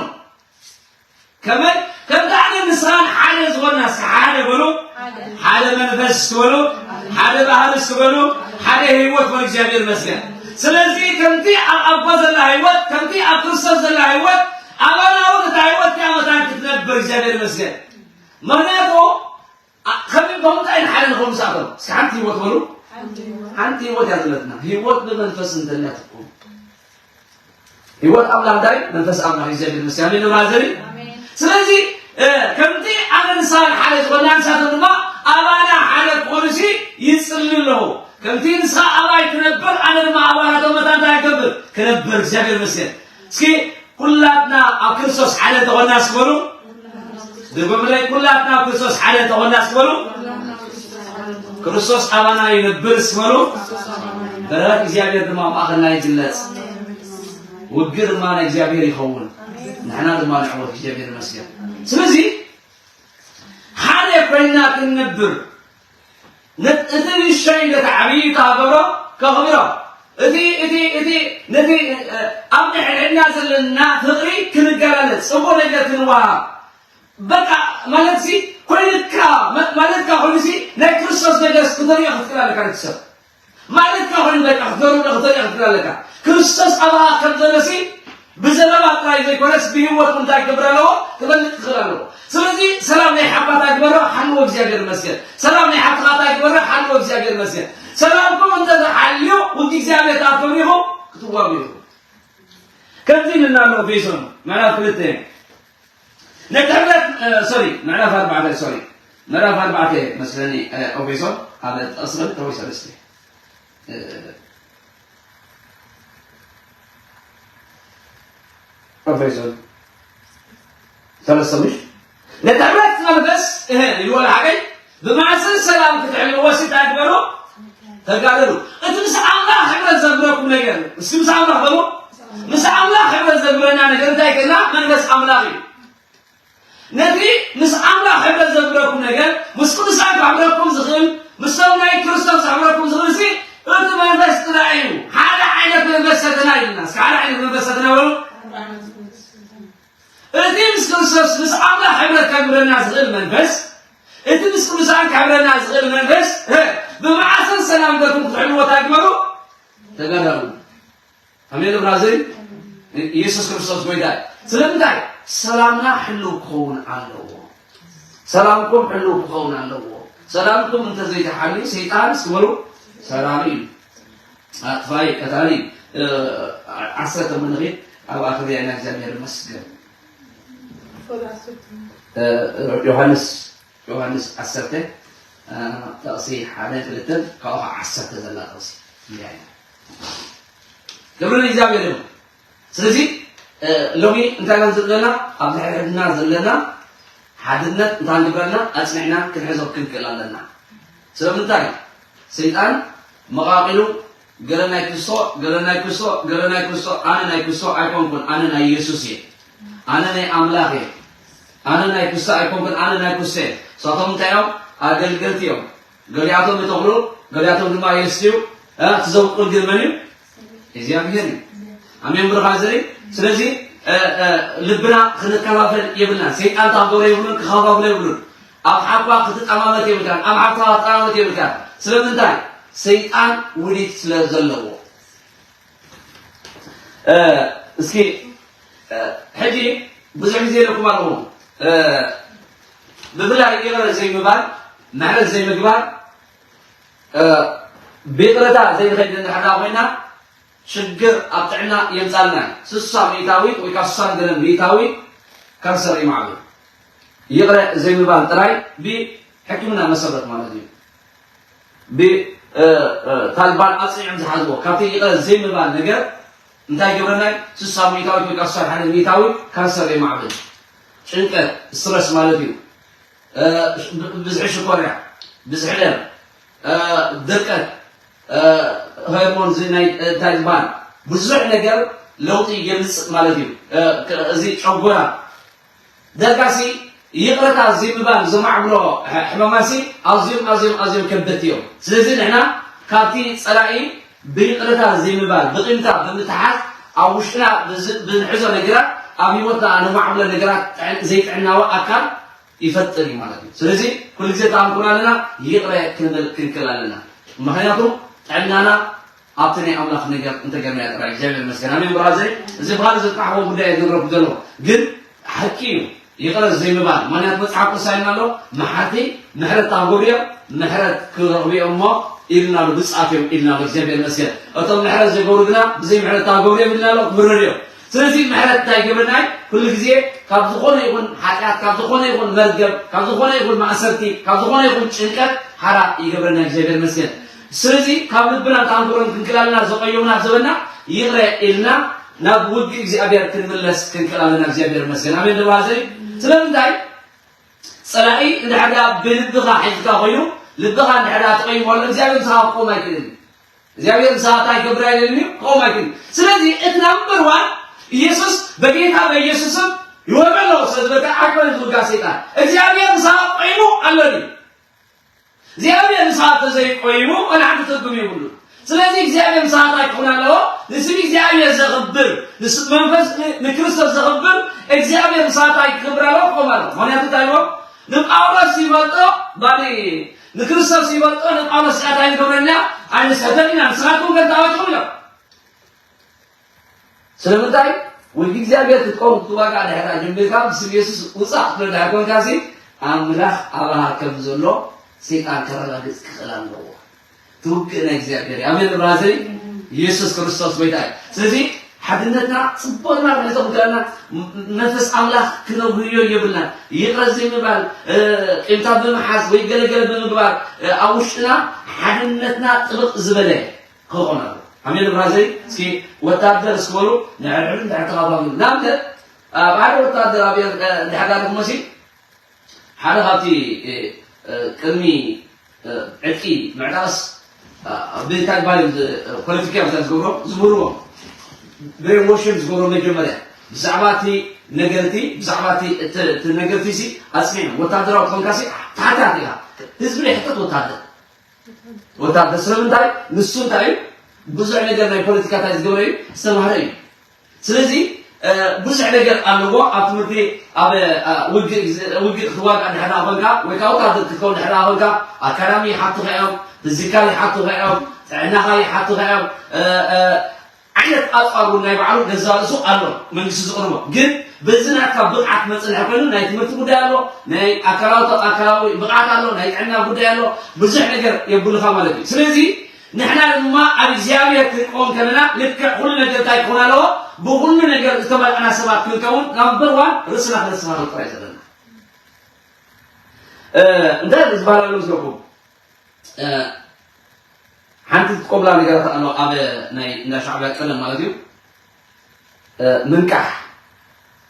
ከመይ? ከምቲ ኣነ ንስኻን ሓደ ዝኾንና፣ እስኪ ሓደ በሉ። ሓደ መንፈስ እስኪ በሉ። ሓደ ባህሪ እስኪ በሉ። ሓደ ህይወት በሉ። እግዚኣብሔር ይመስገን። ስለዚ ከምቲ ኣብ ኣቦ ዘላ ህይወት፣ ከምቲ ኣብ ክርስቶስ ዘላ ህይወት፣ ኣባና እውን እታ ህይወት እቲኣ መታን ክትነብር እግዚኣብሔር ይመስገን። ምኽንያቱ ኣ-፣ ከመይ፣ ብምንታይ ኢና ሓደ ንኸውን ምስኣቶም? እስኪ ሓንቲ ህይወት በሉ። ሓንቲ ህይወት እያ ዘለትና። ህይወት ብመንፈስ እንተላትኩም። ህይወት ኣምላኽ እንታይ? መንፈስ ኣምላኽ እዩ። እግዚኣብሔር ይመስገን። ኣሜን። ንብራ ዘሪ። ኣሜን። ስለዚ፣ እ፣ ከምቲ ኣነ ንስኻን ሓደ ዝኾንና፣ ንሳቶም ድማ ኣባና ሓደ ክኾኑሲ ይጽሊ ኣለኹ። ከምቲ ንስኻ ኣባይ ትነብር፣ ኣነ ድማ ኣባናቶም መታን እንታይ ክገብር? ክነብር። እግዚኣብሔር ይመስገን። እስኪ ኩላትና ኣብ ክርስቶስ ሓደ እንተኾንና እስኪ በሉ። ድገሙለይ፣ ኩላትና ኣብ ክርስቶስ ሓደ እንተኾንና እስኪ በሉ። ክርስቶስ ኣባና ይነብር እስኪ በሉ። በረኸት እግዚኣብሔር ድማ ኣብ ማእኸልና ይግለጽ። ውግእ ድማ ናይ እግዚኣብሔር ይኸውን። ንሕና ድማ ንዕወት። እግዚኣብሔር ይመስገን። ስለዚ ሓደ ኮይንና ክንነብር ነት-፣ እቲ ንእሽተይ ነቲ ዓብዪ ከኽብሮ፣ ከኽብሮ። እቲ፣ እቲ፣ እቲ፣ ነቲ፣ እ፣ ኣብ ንሕድሕድና ዘለና ፍቕሪ ክንገላለጽ፣ ጽቡቕ ነገር ክንወሃብ። በቃ ማለትሲ ኮይንካ፣ መ-፣ ማለትካ ኮይኑሲ ናይ ክርስቶስ ነገር ክትርእዮ ክትክእል ኣለካ ነቲ ሰብ። ማለትካ ኮይኑ በቃ ክትገርም ክትርኢ ክትብል ኣለካ። ክርስቶስ ኣባኻ ከም ዘሎሲ ብዘረባ ጥራይ ዘይኮነስ ብህይወት እንታይ ክገብር ኣለዎ? ክፈልጥ ክኽእል ኣለዎ። ስለዚ ሰላም ናይ ሓባታ ግበሮ፣ ሓልዎ እግዚኣብሔር ይመስገን። ሰላም ናይ ሓብትኻታ ግበሮ፣ ሓልዎ እግዚኣብሔር ይመስገን። ሰላምኩም እንተዘይሓልዩ ውዲ እግዚኣብሔር ትኣትዎም ኢኹም፣ ክትዋጉ ኢኹም። ከምዚ ኢልና ኣሎ ኤፌሶን ምዕራፍ ክልተ ነቲ ሕብረት፣ እ፣ ሶሪ፣ ምዕራፍ ኣርባዕተ፣ ሶሪ፣ ምዕራፍ ኣርባዕተ መስለኒ፣ እ፣ ኤፌሶን ኣብ ጥቕሲ ክልተ ወይ ሰለስተ፣ እ፣ ኤፌሶን ሰለስተ ምሽ? ነቲ ሕብረት መንፈስ፣ እህ፣ ይበሉ ሓቀይ፣ ብማዕስን ሰላም ክትሕልዎ ሲ እንታይ ግበሩ? ተጋደሉ። እቲ ምስ ኣምላኽ ሕብረት ዘብረኩም ነገር፣ እስኪ ምስ ኣምላኽ በሉ። ምስ ኣምላኽ ሕብረት ዘብረና ነገር እንታይ ከና? መንፈስ ኣምላኽ እዩ። ነቲ ምስ ኣምላኽ ሕብረት ዘብረኩም ነገር፣ ምስ ቅዱሳን ከሕብረኩም ዝኽእል፣ ምስቶም ናይ ክርስቶስ ከሕብረኩም ዝኽእል ሲ እቲ መንፈስ ጥራይ እዩ። ሓደ ዓይነት መንፈስ ሰተና ኢልና። እስኪ ሓደ ዓይነት መንፈስ ሰተና በሉ። እቲ ምስ ክርስቶስ፣ ምስ ኣምላኽ ሕብረት ከግብረና ዝኽእል መንፈስ፣ እቲ ምስ ቅዱሳን ከሕብረና ዝኽእል መንፈስ፣ እ፣ ብመዓስን ሰላም ገርኩም ክትሕልዎ እንታይ ግበሩ? ተጋደሉ። ኣሜን ብራዘር። ኢየሱስ ክርስቶስ ጎይታ እዩ። ስለምንታይ? ሰላምና ሕልው ክኸውን ኣለዎ። ሰላምኩም ሕልው ክኸውን ኣለዎ። ሰላምኩም እንተዘይተሓልዩ ሰይጣን እስኪ በሉ ሰላም እዩ። ኣጥፋይ ቀታሊ እዩ። እ፣ ዓሰርተ መንኺድ ኣብ ኣኽርያ ኢና እግዚኣብሔር ይመስገን። እ፣ ዮሃንስ፣ ዮሃንስ ዓሰርተ፣ እ፣ ጥቕሲ ሓደ ክልተን ካብኡ ኸዓ ዓሰርተ ዘላ ጥቕሲ እንዲያ ኢና። ክብሪ ንእግዚኣብሔር ይኹን። ስለዚ፣ እ፣ ሎሚ እንታይ ኢና ንርኢ ዘለና? ኣብ ድሕድሕድና ዘለና ሓድነት እንታይ ንግበረልና? ኣጽኒዕና ክንሕዞ ክንክእል ኣለና። ስለምንታይ? ሰይጣን መቓቒሉ ገለ ናይ ክሶ፣ ገለ ናይ ክሶ፣ ገለ ናይ ክሶ፣ ኣነ ናይ ክሶ ኣይኮንኩን፣ ኣነ ናይ የሱስ እየ። ኣነ ናይ ኣምላኽ እየ። ኣነ ናይ ክሶ ኣይኮንኩን፣ ኣነ ናይ ክሶ እየ። ንሳቶም እንታይ እዮም? ኣገልገልቲ እዮም። ገሊኣቶም ይተኽሉ፣ ገሊኣቶም ድማ የስትዩ። እ፣ እቲ ዘብቁል ግን መን እዩ? እግዚኣብሔር እዩ። ኣሜን ብሩኻት ዘርኢ። ስለዚ፣ እ፣ እ፣ ልብና ክንከፋፈል የብልና። ሰይጣን ታጎረ የብሉን፣ ክኸፋፍሎ የብሉን። ኣብ ሓኳ ክትጠማመት የብልካን፣ ኣብ ሓብትኻ ክትጠማመት የብልካን። ስለምንታይ? ሰይጣን ውዲት ስለ ዘለዎ። እ፣ እስኪ፣ እ፣ ሕጂ ብዙሕ ግዜ ኢለኩም ኣለኹ። እ፣ ብፍላይ ይቕረ ዘይምባል፣ ምሕረት ዘይምግባር፣ እ፣ ብይቕረታ ዘይንኸይድ እንድሕር ደኣ ኮይና፣ ሽግር ኣብ ጥዕና የምጻልና እዩ። ስሳ ሚእታዊት ወይ ከዓ ስሳን ገለን ሚእታዊት ካንሰር ይማዕብል። ይቕረ ዘይምባል ጥራይ ብሕክምና መሰረት ማለት እዩ። ብ-፣ እ፣ እ፣ ታልባን ኣጽኒዖም ዝሓዝዎ፣ ካብቲ ይቕረ ዘይምባል ነገር እንታይ ይገብረና እዩ? ስሳ ሚእታዊት ወይ ከዓ ስሳ ሓደ ሚእታዊት ካንሰር የማዕብል። ጭንቀት፣ ስትረስ ማለት እዩ። እ፣ ብ-፣ ብዝሒ ሽኮርያ፣ ብዝሒ ደም፣ እ፣ ድርቀት፣ እ፣ ሆርሞን እዚ ናይ፣ እ፣ እንታይ ዝበሃል ብዙሕ ነገር ለውጢ የምጽእ ማለት እዩ። እ፣ ክ-፣ እዚ ጨጎራ ዳርጋሲ ይቕረታ ዘይምባል ዘማዕብሎ ሕመማሲ ኣዝዮም ኣዝዮም ኣዝዮም ከበድቲ እዮም። ስለዚ ንሕና ካብቲ ጸላኢ ብይቕረታ ዘይምባል ብቂምታ ብምትሓዝ ኣብ ውሽጥና ብዝ- ብንሕዞ ነገራት ኣብ ህይወትና ነማዕብሎ ነገራት ጥዕ- ዘይጥዕናዊ ኣካል ይፈጥር እዩ ማለት እዩ። ስለዚ ኩሉ ግዜ ተኣምኩር ኣለና ይቕረ ክንብል ክንክል ኣለና። ምክንያቱ ጥዕናና ኣብቲ ናይ ኣምላኽ ነገር እንተገርና ጥራይ እግዚኣብሔር ይመስገን። ኣሜን ብራዘይ። እዚ ብኻልእ ዘጥቃሕዎ ጉዳይ እየ ዝነግረኩም ዘለኹ። ግን ሓቂ እዩ። ይቕረ ዘይምባል። ምኽንያቱ መጽሓፍ ቅዱስ ኢልና ኣሎ፣ መሓርቲ ምሕረት ታጎብርዮም ምሕረት ክረኽቡ እዮም እሞ ኢልና ኣሎ፣ ብጻት እዮም ኢልና ኣሎ። እግዚኣብሔር ይመስገን። እቶም ምሕረት ዘይገብሩ ግና ብዘይ ምሕረት ታጎብርዮም ኢልና ኣሎ፣ ክምረር እዮም። ስለዚ ምሕረት እንታይ ይገብረና? ኩሉ ግዜ ካብ ዝኾነ ይኹን ሓጢኣት፣ ካብ ዝኾነ ይኹን መርገም፣ ካብ ዝኾነ ይኹን ማእሰርቲ፣ ካብ ዝኾነ ይኹን ጭንቀት ሓራ ይገብረና። እግዚኣብሔር ይመስገን። ስለዚ ካብ ልብና ተኣንክሮን ክንክላልና ዘቆየሙና ዘበና ይቕረ ኢልና ናብ ውግእ እግዚኣብሔር ክንምለስ ክንክላልና እግዚኣብሔር ይመስገን። ኣሜን። ደባዘይ ስለምንታይ ጸላኢ እንድሕር ደኣ ብልብኻ ሒዝካ ኮይኑ ልብኻ እንድሕር ደኣ ተቐይሞ ኣሎ እግዚኣብሔር ምሳኻ ክቆም ኣይክእልን እዩ። እግዚኣብሔር ምሳኻ እንታይ ክገብር ኣይደልን እዩ ክቆም ኣይክእልን። ስለዚ እቲ ናምበር ዋን ኢየሱስ በጌታ በኢየሱስም ይወርዶ ኣለዎ። ስለዚ በቃ ኣኮነ ዝውጋ ሰይጣን እግዚኣብሔር ምሳኻ ቆይሙ ኣሎ ድዩ? እግዚኣብሔር ንስኻ እንተዘይቆይሙ፣ ወላ ሓንቲ ትርጉም የብሉን። ስለዚ እግዚኣብሔር ምሳኻ እንታይ ክኸውን ኣለዎ? ንስም እግዚኣብሔር ዘኽብር፣ ንስ- መንፈስ ን- ንክርስቶስ ዘኽብር እግዚኣብሔር ምሳኻ እንታይ ክገብር ኣለዎ? ክቆም ኣለዎ። ምኽንያቱ እንታይ ይብሎ? ንጳውሎስ ይበልጦ፣ ባኒ ንክርስቶስ ይበልጦ፣ ንጳውሎስ ከዓ እንታይ ንገብረና? ኣይንስሕተን ኢና፣ ንስኻትኩም ከ እንታይ ኢኹም ኢሎም። ስለምንታይ ውልጊ እግዚኣብሔር ክትቀውም ክትዋጋእ ድሕር ጀሚርካ ብስም የሱስ ውፃእ ክትብሎ ድሕር ኮንካሲ ኣምላኽ ኣባኻ ከም ዘሎ ሰይጣን ከረጋግፅ ክኽእል ኣለዎ። ትውግእ ናይ እግዚኣብሔር እዩ። ኣሜን ብራዘይ። የሱስ ክርስቶስ ጎይታ እዩ። ስለዚ ሓድነትና ፅቡቕና ንሕቶ ክዳና መንፈስ ኣምላኽ ክነጉህዮ የብልና። ይቕረ ዘይምባል ቂምታ ብምሓዝ ወይ ገለገለ ብምግባር ኣብ ውሽጥና ሓድነትና ጥብቕ ዝበለ ክኾን ኣለዎ። ኣሜን ብራዘይ። እስኪ ወታደር እስኪ በሉ ንዕድዕድ ንድሕር ተኻፋፍሉ። ንኣብነት ኣብ ሓደ ወታደር ኣብ እንድሕር ዳርኩም መሲ ሓደ ካብቲ ቅድሚ ዕጥቂ ምዕጣቕስ ብተግባር እዮም ፖለቲካ እዮም ዝገብሮ ዝምህርዎ ብሬንዎሽን ዝገብሮ መጀመርያ ብዛዕባ እቲ ነገርቲ ብዛዕባ እቲ ነገርቲ ሲ ኣፅኒዕና ወታደራዊ ኮንካሲ ተሓታት ኢኻ ህዝቢ ናይ ሕተት ወታደር ወታደር ስለምንታይ ንሱ እንታይ እዩ ብዙሕ ነገር ናይ ፖለቲካ እንታይ ዝገበረ እዩ ዝተማህረ እዩ ስለዚ ብዙሕ ነገር ኣለዎ ኣብ ትምህርቲ ኣብ ውግእ ክትዋጋእ ድሕና ኮንካ ወይ ከዓ ወታደር ክትከውን ድሕና ኮንካ ኣካዳሚ ይሓቱኻ እዮም ፊዚካል ይሓቱኻ እዮም ጥዕናኻ ይሓቱኻ እዮም ዓይነት ኣፅዋር እውን ናይ ባዕሉ ገዛ ርእሱ ኣሎ መንግስቲ ዝቕርቦ ግን በዚ ናትካ ብቕዓት መፅንሒ ኮይኑ ናይ ትምህርቲ ጉዳይ ኣሎ ናይ ኣካላዊ ኣካላዊ ብቕዓት ኣሎ ናይ ጥዕና ጉዳይ ኣሎ ብዙሕ ነገር የብልካ ማለት እዩ ስለዚ ንሕና ድማ ኣብ እግዚኣብሔር ክንቀወም ከለና ልክዕ ኩሉ ነገር እንታይ ክኾን ኣለዎ ብኩሉ ነገር ዝተመልኣና ሰባት ክንከውን ናምበር ዋን ርእስና ክነስተኻኽል ጥራይ ዘለና እንታይ ዝበሃል ኣሎ ምስለኩም ሓንቲ ትቆብላ ነገራት ኣሎ ኣብ ናይ እንዳ ሻዕብያ ቀለም ማለት እዩ ምንቃሕ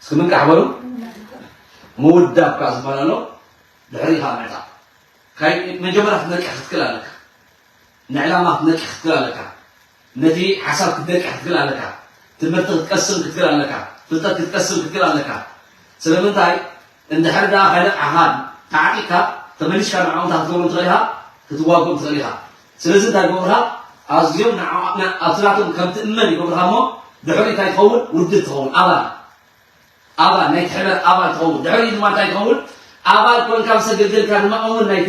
እስኪ ምንቃሕ በሉ ምውዳብ ከዓ ዝበሃል ኣሎ ድሕሪ ከዓ ምዕጣቕ መጀመርያ ክትነቅሕ ክትክእል ኣለካ ንዕላማ ክትነቅሕ ክትክእል ኣለካ ነቲ ሓሳብ ክትነቅሕ ክትክእል ኣለካ ትምህርቲ ክትቀስም ክትክእል ኣለካ ፍልጠት ክትቀስም ክትክእል ኣለካ ስለምንታይ እንድሕር ደኣ ከይነቃሕኻ ተዓጢቕካ ተመሊስካ ንዕኦም እንታይ ክትገብሮም ትኽእል ኢኻ ክትዋግኦም ትኽእል ኢኻ ስለዚ እንታይ ይገብሩኻ ኣዝዮም ኣብቲ ናቶም ከም ትእመን ይገብሩኻ እሞ ድሕሪ እንታይ ትኸውን ውድብ ትኸውን ኣባል ኣባል ናይቲ ሕበር ኣባል ትኸውን ድሕሪ ድማ እንታይ ትኸውን ኣባል ኮንካ ምስ ኣገልገልካ ድማ እውን ናይቲ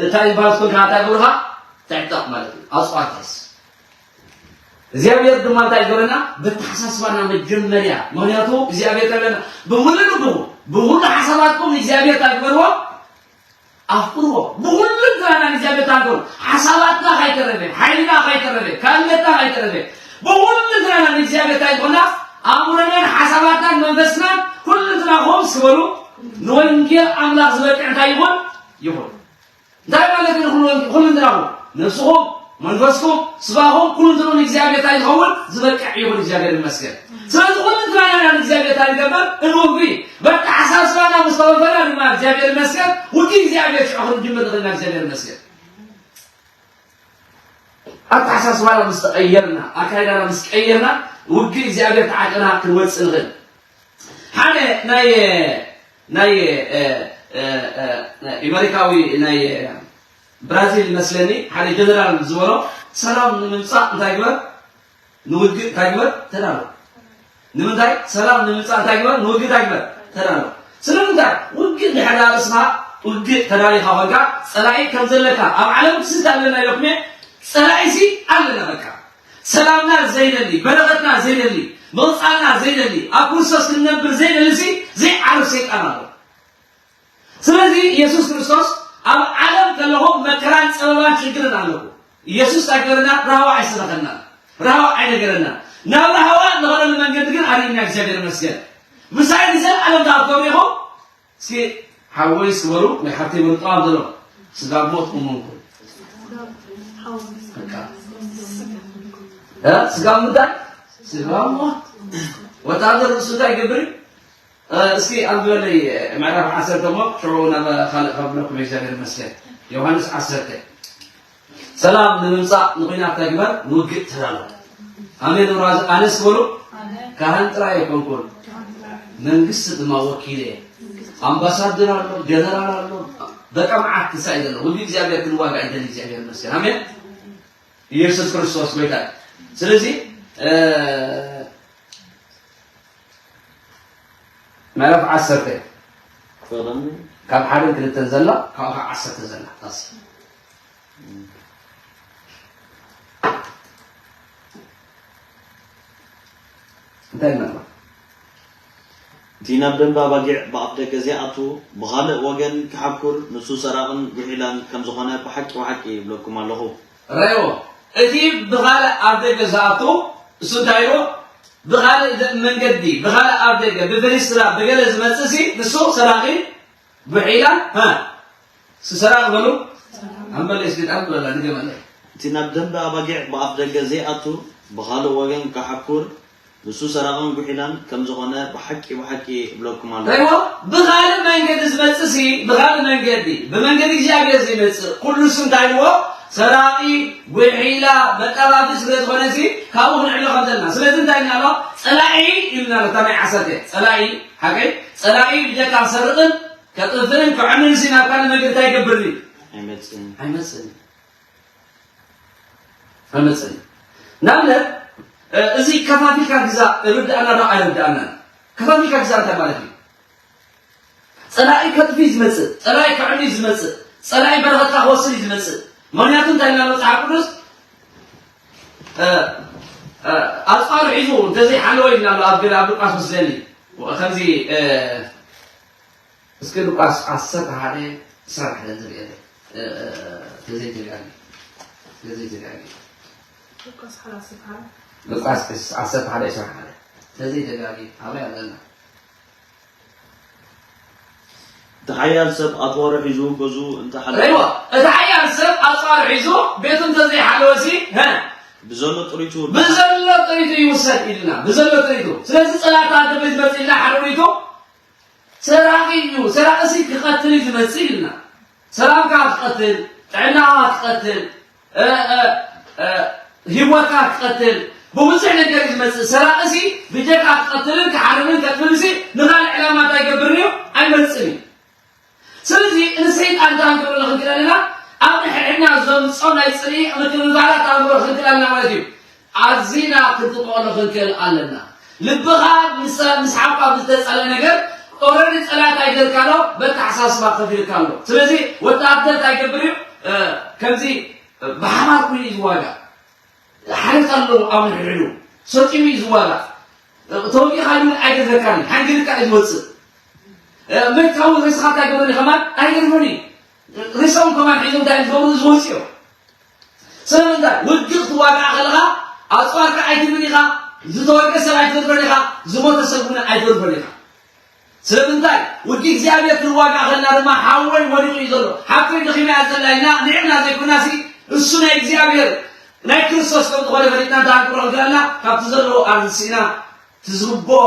እንታይ ባል ኮንካ እንታይ ይገብሩኻ ትዕጠቕ ማለት እዩ ኣፅዋር ትሕዝ እግዚኣብሔር ድማ እንታይ ይገብረና በተሓሳስባና መጀመርያ ምክንያቱ እግዚኣብሔር ተብለና ብሙሉ ልብኹም ብሙሉ ሓሳባትኩም ንእግዚኣብሔር እንታይ ግበርዎ ኣፍቅርዎ ብሁሉ እንትና ንእግዚኣብሔር እንታይ ንገብር ሓሳባትና ካይተረፈ ሓይልና ካይተረፈ ካልነትና ካይተረፈ ብሁሉ እንትና ንእግዚኣብሔር እንታይ ንኾና ኣእምሮናን ሓሳባትናን መንፈስናን ኩሉ እንትና ኾም ስበሉ ንወንጌል ኣምላኽ ዝበቅዕ እንታይ ይኹን ይኹን እንታይ ማለት እዩ ንኹሉ ወንጌል ኩሉ እንትናኹም ነብስኹም መንፈስኩም ስጋኹም ኩሉ እንትኑ ንእግዚኣብሔር እንታይ ዝኸውን ዝበቅዕ ይኹን እግዚኣብሔር ይመስገን ስለዚ ኩሉ እንትናና ንእግዚኣብሔር እንታይ ንገብር እንውግሪ በተሓሳስባና ምስ ተወፈና ድማ እግዚኣብሔር ይመስገን ውዲ እግዚኣብሔር ሽዑ ክንጅምር ንኽእልና እግዚኣብሔር ይመስገን ኣተሓሳስባና ምስ ተቐየርና ኣካይዳና ምስ ቀየርና ውዲ እግዚኣብሔር ተዓቀና ክንወፅእ ንኽእል ሓደ ናይ ናይ ኣመሪካዊ ናይ ብራዚል መስለኒ ሓደ ጀነራል ዝበሎ ሰላም ንምምፃእ እንታይ ግበር ንውግእ እንታይ ግበር ተዳሎ ንምንታይ ሰላም ንምምፃእ እንታይ ግበር ንውግእ እንታይ ግበር ተዳሎ ስለምንታይ ውግእ ድሕር ርእስኻ ውግእ ተዳሊኻ ኮንካ ፀላኢ ከም ዘለካ ኣብ ዓለም ትስት ኣለና ኢለኩም እየ ፀላኢ ሲ ኣለና በቃ ሰላምና ዘይደሊ በረኸትና ዘይደሊ ምቕፃልና ዘይደሊ ኣብ ክርስቶስ ክንነብር ዘይደሊ ሲ ዘይዓርፍ ሰይጣን ኣሎ ስለዚ የሱስ ክርስቶስ ኣብ ዓለም ከለኹ መከራን ፀበባን ሽግርን ኣለኹ የሱስ ኣይገበረና ራህዋ ኣይሰበኸና ራህዋ ኣይነገረና ናብ ራህዋ ንኸደሉ መንገዲ ግን ኣርእና እግዚኣብሔር መስገን ምሳይ ንዘለዓለም ተኣከሩ ኢኹም እስኪ ሓወይ እስኪ በሉ ናይ ሓብተይ በሉ ጠዋም ዘሎ ስጋ ሞት እሙንኩ ስጋ ምንታይ ስጋ ሞት ወታደር ንሱ እንታይ ይገብር እስኪ ኣንብበለይ ምዕራፍ ዓሰርተ እሞ ሽዑ ናብ ካልእ ከብለኩም እግዚኣብሔር ይመስገን ዮሃንስ ዓሰርተ ሰላም ንምምፃእ ንኹናት ተግበር ንውግእ ተዳሎ ኣሜን ራዝ ኣነስ በሉ ካህን ጥራይ ኣይኮንኩን መንግስቲ ድማ ወኪለ ኣምባሳደር ኣሎ ጀነራል ኣሎ በቃ መዓት ክሳይ ዘሎ ውግ እግዚኣብሔር ክንዋጋ ይደል እግዚኣብሔር መስገን ኣሜን ኢየሱስ ክርስቶስ ጎይታ ስለዚ ምዕራፍ ዓሰርተ ካብ ሓደን ክልተን ዘላ ካብኡ ከዓ ዓሰርተ ዘላ ታሲ እንታይ ኢልና እቲ ናብ ደንበ ኣባጊዕ ብኣፍ ደገ ዘይኣቱ ብኻልእ ወገን ክሓኩር ንሱ ሰራቕን ጉሒላን ከም ዝኾነ ብሓቂ ብሓቂ ይብለኩም ኣለኹ ረይዎ እቲ ብኻልእ ኣብ ደገ ዝኣቱ እሱ እንታይ ኢሉ ብኻልእ መንገዲ ብኻልእ ኣብ ደገ ብፍልስትራ ብገለ ዝመጽእ ሲ ንሱ ሰራቒ ብሒላ ሲ ሰራቒ በሉ ኣመለ እስኪ ጣም በላ ድገመለ እቲ ናብ ደንበ ኣባጊዕ ብኣፍ ደገ ዘይኣቱ ብኻልእ ወገን ክሓኩር ንሱ ሰራቕን ጉሒላን ከም ዝኾነ ብሓቂ ብሓቂ እብለኩም ኣለኹ። እሞ ብኻልእ መንገዲ ዝመጽእ ሲ ብኻልእ መንገዲ ብመንገዲ እግዚኣብሔር ዘይመጽእ ኩሉ እሱ እንታይ ኢልዎ ሰራቒ ጉሒላ መጠራፊ ስለ ዝኾነ ሲ ካብኡ ክንዕሎ ከም ዘለና ስለዚ እንታይ ኢልና ኣሎ ጸላኢ ኢልና ኣሎ እታ ናይ ዓሰርተ ጸላኢ ሓቀይ ጸላኢ ብጀካ ክሰርቕን ከጥፍእን ክዕንን ሲ ናብ ካልእ መንገዲ እንታይ ይገብርኒ ኣይመጽእን ኣይመጽእን ኣይመጽእን እዩ። ንኣብነት እዚ ከፋፊልካ ግዛእ ርድኣና ዶ ኣይርድኣናን? ከፋፊልካ ግዛእ እንታይ ማለት እዩ? ጸላኢ ከጥፊ እዩ ዝመጽእ፣ ጸላኢ ከዕኑ እዩ ዝመጽእ፣ ጸላኢ በረኸትካ ክወስድ እዩ ዝመጽእ። ምኽንያቱ እንታይ ኢልና መጽሓፍ ቅዱስ ኣጽዋሩ ሒዙ እንተዘይሓለወ ኢልና ኣሎ ኣብ ገለ ኣብ ሉቃስ መስለኒ ከምዚ እስኪ ሉቃስ ዓሰርተ ሓደ ዕስራን ሓደን ዝርእየለይ ተዘይተጋጊ ተዘይተጋጊ ሉቃስ ዓሰርተ ሓደ ሉቃስ ዓሰርተ ሓደ ዕስራን ሓደ ተዘይተጋጊ ኣበይ ኣለና እቲ ሓያል ሰብ ኣጽዋሩ ሒዙ ገዝኡ እንተሓለፈ ረይዋ እቲ ሓያል ሰብ ኣጽዋሩ ሒዙ ቤቱ እንተዘይሓለወሲ ብዘሎ ጥሪቱ ብዘሎ ጥሪቱ ይውሰድ ኢልና ብዘሎ ጥሪቱ ስለዚ ጸላእታ ግብሪ ዝመጽእ ኢልና ሓደ ሪቱ ሰራቂ እዩ። ሰራቂ ሲ ክቀትል እዩ ዝመጽእ ኢልና። ሰላምካ ክቀትል፣ ጥዕናኻ ክቀትል፣ እ፣ እ፣ እ፣ ህይወትካ ክቀትል፣ ብብዙሕ ነገር እዩ ዝመጽእ። ሰራቂ ሲ ብጀካ ክቀትልን ክሓርምን ከጥፍን ሲ ንኻልእ ዕላማ እንታይ ይገብርን እዩ? ኣይመጽእን እዩ። ስለዚ ንሰይጣን እንታይ ክንገብረሉ ክንክእል ኣለና? ኣብ ንሕድሕድና ዘምጾ ናይ ጽልኢ ምክልባላት ኣእምሮ ክንክእል ኣለና ማለት እዩ። ኣዚና ክንጥንቀቐሉ ክንክእል ኣለና። ልብኻ ምስ ምስ ሓውካ ብዝተጸለ ነገር ኦረዲ ጸላእታ ይደልካ ኣሎ፣ በተሓሳስባ ከፊልካ ኣሎ። ስለዚ ወታደር እንታይ ይገብር እዩ? እ፣ ከምዚ ብሓባር ኮይኑ እዩ ዝዋጋእ። ሓይልካ ኣለዎ ኣብ ንሕድሕዱ ሰጢሙ እዩ ዝዋጋእ። ተወጊእካ ግን ኣይገድፈካን እዩ። ሓንጊድካ እዩ ዝወጽእ። እ፣ መይትካ እውን ሬስኻ እንታይ ገበኒ ከማን ኣይገድፎን እዩ። ሬሳውን ከማን ሒዞም እንታይ እዮም ዝገብሩ? ዝወጽኡ እዮም። ስለምንታይ? ውግእ ክትዋጋእ ከለኻ ኣጽዋርካ ኣይትብን ኢኻ፣ ዝተወግአ ሰብ ኣይትገድፎን ኢኻ፣ ዝሞተ ሰብ እውን ኣይትገድፎን ኢኻ። ስለምንታይ? ውግእ እግዚኣብሔር ክንዋጋእ ከለና ድማ ሓወይ ወዲቑ እዩ ዘሎ፣ ሓፍተይ ደኺማ እያ ዘላ ኢልና ንዕና ዘይኮናሲ እሱ ናይ እግዚኣብሔር ናይ ክርስቶስ ከም ዝኾነ ፈሊጥና እንተሃንክሮ እንክለና ካብቲ ዘለዎ ኣርዝስኢና ትዝግብኦ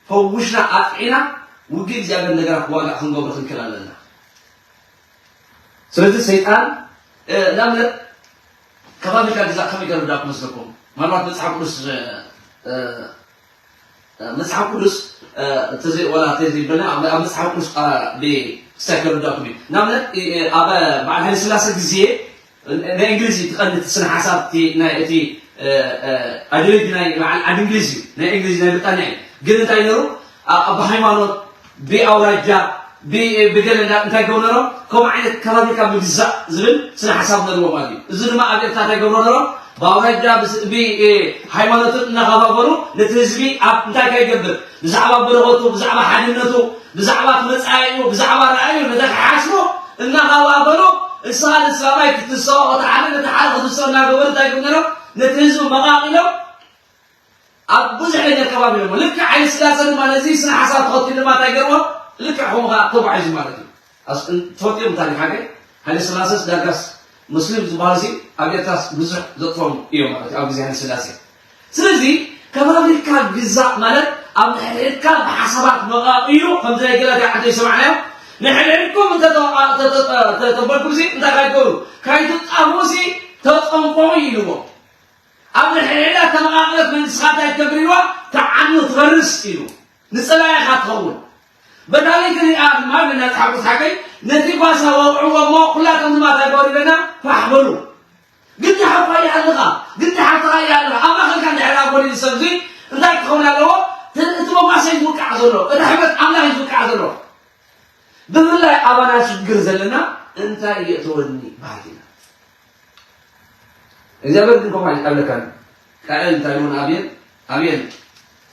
ፈውሽና ኣጥዒና ውግእ እግዚኣብሔር ነገራት ዋጋ ክንገብሮ ክንክእል ኣለና። ስለዚ ሰይጣን እ፣ ንኣብነት ከፋፊልካ ግዛእ ከመይ ገይሩ ዳ ክመስለኩም? ምናልባት መጽሓፍ ቅዱስ እ፣ እ፣ መጽሓፍ ቅዱስ፣ እ፣ እንተዘይ-፣ ዋላ እንተዘይበልና፣ ኣብ፣ ኣብ መጽሓፍ ቅዱስ፣ እ፣ ብስታይ ከረዳእኩም እዩ። ንኣብነት፣ እ፣ እ፣ ኣብ በዓል ሃይለ ስላሴ ግዜ፣ እ፣ ናይ እንግሊዝ እዩ እቲ ቀንዲ እቲ ስነ ሓሳብ፣ እቲ ናይ፣ እቲ፣ እ፣ እ፣ ኣድለጅ ናይ በዓል ዓዲ እንግሊዝ እዩ። ናይ እንግሊዝ፣ ናይ ብሪጣንያ እዩ። ግን እንታይ ነሩ? ኣ-፣ ኣብ ሃይማኖት፣ ብኣውራጃ፣ ብ-፣ ብገለ እንዳ-፣ እንታይ ገብሩ ነሮም? ከምኡ ዓይነት ከባቢካ ምግዛእ ዝብል ስነ ሓሳብ ነርዎ ማለት እዩ። እዚ ድማ ኣብ ኤርትራ እንታይ ገብሮ ነሮም? ብኣውራጃ፣ ብስ-፣ ብ-፣ እ፣ ሃይማኖትን እናኸፋፈሉ ነቲ ህዝቢ ኣብ እንታይ ከይገብር? ብዛዕባ በረኸቱ፣ ብዛዕባ ሓድነቱ፣ ብዛዕባ እቲ መጻኢኡ፣ ብዛዕባ ረኣዩ፣ ነቲ ክሓስቦ እናኸፋፈሉ፣ ንስኻ ንስላማይ ክትስኦ፣ እቲ ሓደ ነቲ ሓደ ክትስኦ እናገበሩ እንታይ ገብሩ ነሮም? ነቲ ህዝቢ መቓቒሎም ኣብ ብዙሕ ነገር ከባቢሎሞ። ልክዕ ሃይለ ስላሴ ድማ ነዚ ስነ ሓሳብ ተኸቲሉ ድማ እንታይ ገይርዎ? ልክዕ ከምኡ ከኣ ተጓዒዙ ማለት እዩ። ኣስ-፣ እን-፣ ትፈልጥዮም ታሪክ ሃገር? ሃይለ ስላሴስ ዳርጋስ ሙስሊም ዝበሃሉ ሲ ኣብ ኤርትራስ ብዙሕ ዘጥፎም እዮም ማለት እዩ፣ ኣብ ግዜ ሃይለ ስላሴ። ስለዚ ከባቢልካ ግዛእ ማለት ኣብ ንሕድሕድካ ብሓሳባት መቓቒሉ፣ ከምዚ ናይ ገላትያ ዓንተ ዝሰማዕናዮ፣ ንሕድሕድኩም እንተ ተወቃ-፣ ተ-፣ ተ-፣ ተ-፣ ተበልኩም ሲ እንታይ ካይትገብሩ? ካይትጣፍኡ ሲ ተጠንቀቑ ኢልዎ። ኣብ ንሕድሕዳ ተመቓቕለት መንግስቲ እንታይ ትገብር ኢልዋ? ትዓኑ ትፈርስ ኢሉ። ንጸላኢኻ ትኸውን። በታ ለይቲ ሪኣ ድማ ብናጻ ሓጎስ ሓቀይ ነቲ ጓሳ ወቕዕዎ እሞ ኩላቶም ድማ እንታይ ገበሩ ኢለና? ፋሕ በሉ። ግን ሓውካ ይኣልኻ፣ ግን ሓፍትኻ ይኣልኻ። ኣብ ማእከልካ እንድሕር ኣብ ጎሊሉ ሰብ እዚ እንታይ ክኸውን ኣለዎ? እቲ፣ እቲ መጓሰ እዩ ዝውቃዕ ዘሎ። እቲ ሕብረት ኣምላኽ እዩ ዝውቃዕ ዘሎ። ብፍላይ ኣባና ሽግር ዘለና እንታይ የእተወኒ በሃልቲ ኢና። እግዚኣብሔር ግን ከምኡ ኣይኣብለካን። ቃኤል እንታይ ኢልዎ ንኣብየል? ኣብየል፣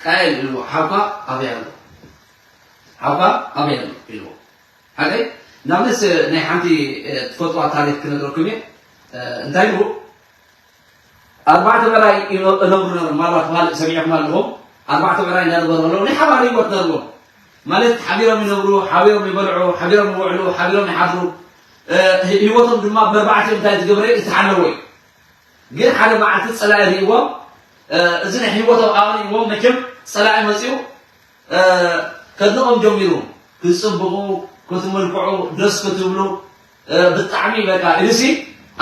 ቃኤል ኢልዎ፣ ሓውካ ኣበይ ኣሎ? ሓውካ ኣበይ ኣሎ? ኢልዎ። ሓቀይ፣ ንኣብነት ናይ ሓንቲ፣ እ፣ ትፈልጥዋ ታሪክ ክነግረኩም እየ። እ፣ እንታይ ኢልዎ? ኣርባዕተ ብዕራይ ይነ-፣ ይነብሩ ነበሩ። ምናልባት ካልእ ሰሚዕኩም ኣለኹም። ኣርባዕተ ብዕራይ እንዳነበሩ ኣለዉ። ናይ ሓባር ህይወት ነርዎም። ማለት ሓቢሮም ይነብሩ፣ ሓቢሮም ይበልዑ፣ ሓቢሮም ይውዕሉ፣ ሓቢሮም ይሓድሩ። እ፣ ህይወቶም ድማ በርባዕቲኦም እንታይ ዝገብረ ዝተሓለወ እዩ። ግን ሓደ መዓልቲ ጸላኢ ርእይዎም፣ እ፣ እዚ ናይ ህይወቶም ኣቕሪብዎም መቸም ጸላኢ መጺኡ እ፣ ከድንቖም ጀሚሩ። ክትጽብቑ፣ ክትምልክዑ፣ ደስ ክትብሉ፣ እ፣ ብጣዕሚ በቃ ኢሉሲ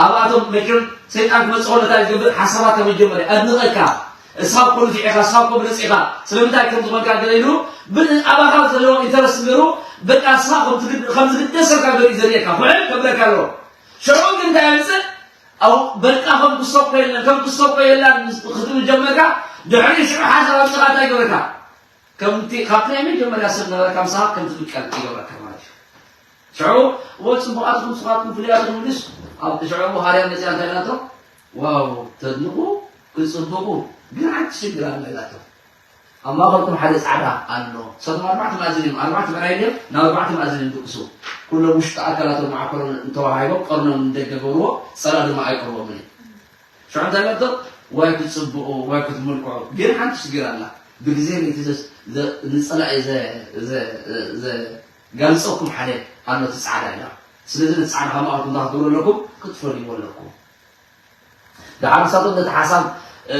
ኣብኣቶም መቸም ሰይጣን ክመጽእ ከሎ እንታይ ዝገብር ሓሳባት ከም ዝጀመረ፣ ኣድንቐካ፣ እስኻ እኮ ንፊዕ ኢኻ፣ እስኻ እኮ ብሉጽ ኢኻ፣ ስለምንታይ ከም ዝኾንካ ገለ ኢሉ ብ-፣ ኣባኻ ዘለዎ ኢንተረስት ገይሩ በቃ እስኻ ከም ትግድ-፣ ከም ዝግደሰልካ ገይሩ እዩ ዘርእየካ፣ ኩዕል ከብለካ ኣለዎ። ሽዑ ግን እንታይ የምጽእ? ኣብ በቃ ከም ክሰኮ የለን፣ ከም ክሰኮ የላን ክትብል ጀመርካ፣ ድሕሪ ሽዑ ሓሳብ ኣምጽኻ እንታይ ገበርካ? ከምቲ ካብቲ ናይ መጀመርያ ሰብ ነበርካ ምሳኻ ከም ትብቀል ይገብረካ ማለት እዩ። ሽዑ፣ እወ፣ ጽቡቓትኩም ንስኻትኩም ፍሉያት ትብሉስ፣ ኣብ ሽዑ ሃርያ መጽያ እንታይ ኢላቶ? ዋው፣ ተድንቑ፣ ክትጽብቑ፣ ግን ሓንቲ ሽግር ኣላ ኢላቶ። ኣብ ማእከልኩም ሓደ ጻዕዳ ኣሎ። ንሳቶም ኣርባዕተ መኣዝን እዮም፣ ኣርባዕተ ብዕራይ ድዮም? ናብ ኣርባዕተ መኣዝን እዮም ዝድቅሱ። ኩሎም ውሽጢ ኣካላቶም መዓኮሮም እንተዋሃሂቦም፣ ቀርኖም ንደገ ገብርዎ፣ ጸላኢ ድማ ኣይቀርቦምን እዩ። ሽዑ እንታይ በልቶ? ዋይ ክትጽብቑ፣ ዋይ ክትምልክዑ። ግን ሓንቲ ሽግር ኣላ። ብግዜ ለይቲ ዘስ-፣ ዘ-፣ ንጸላኢ ዘ-፣ ዘ-፣ ዘ-፣ ዘጋልጸኩም ሓደ ኣሎ፣ እቲ ጻዕዳ ኢላ። ስለዚ ነቲ ጻዕዳ ካብ መኣዝንኩም እንታይ ክትገብሩ ኣለኩም? ክትፈልይዎ ኣለኩም። ደሓር ንሳቶም ነቲ ሓሳብ፣ እ፣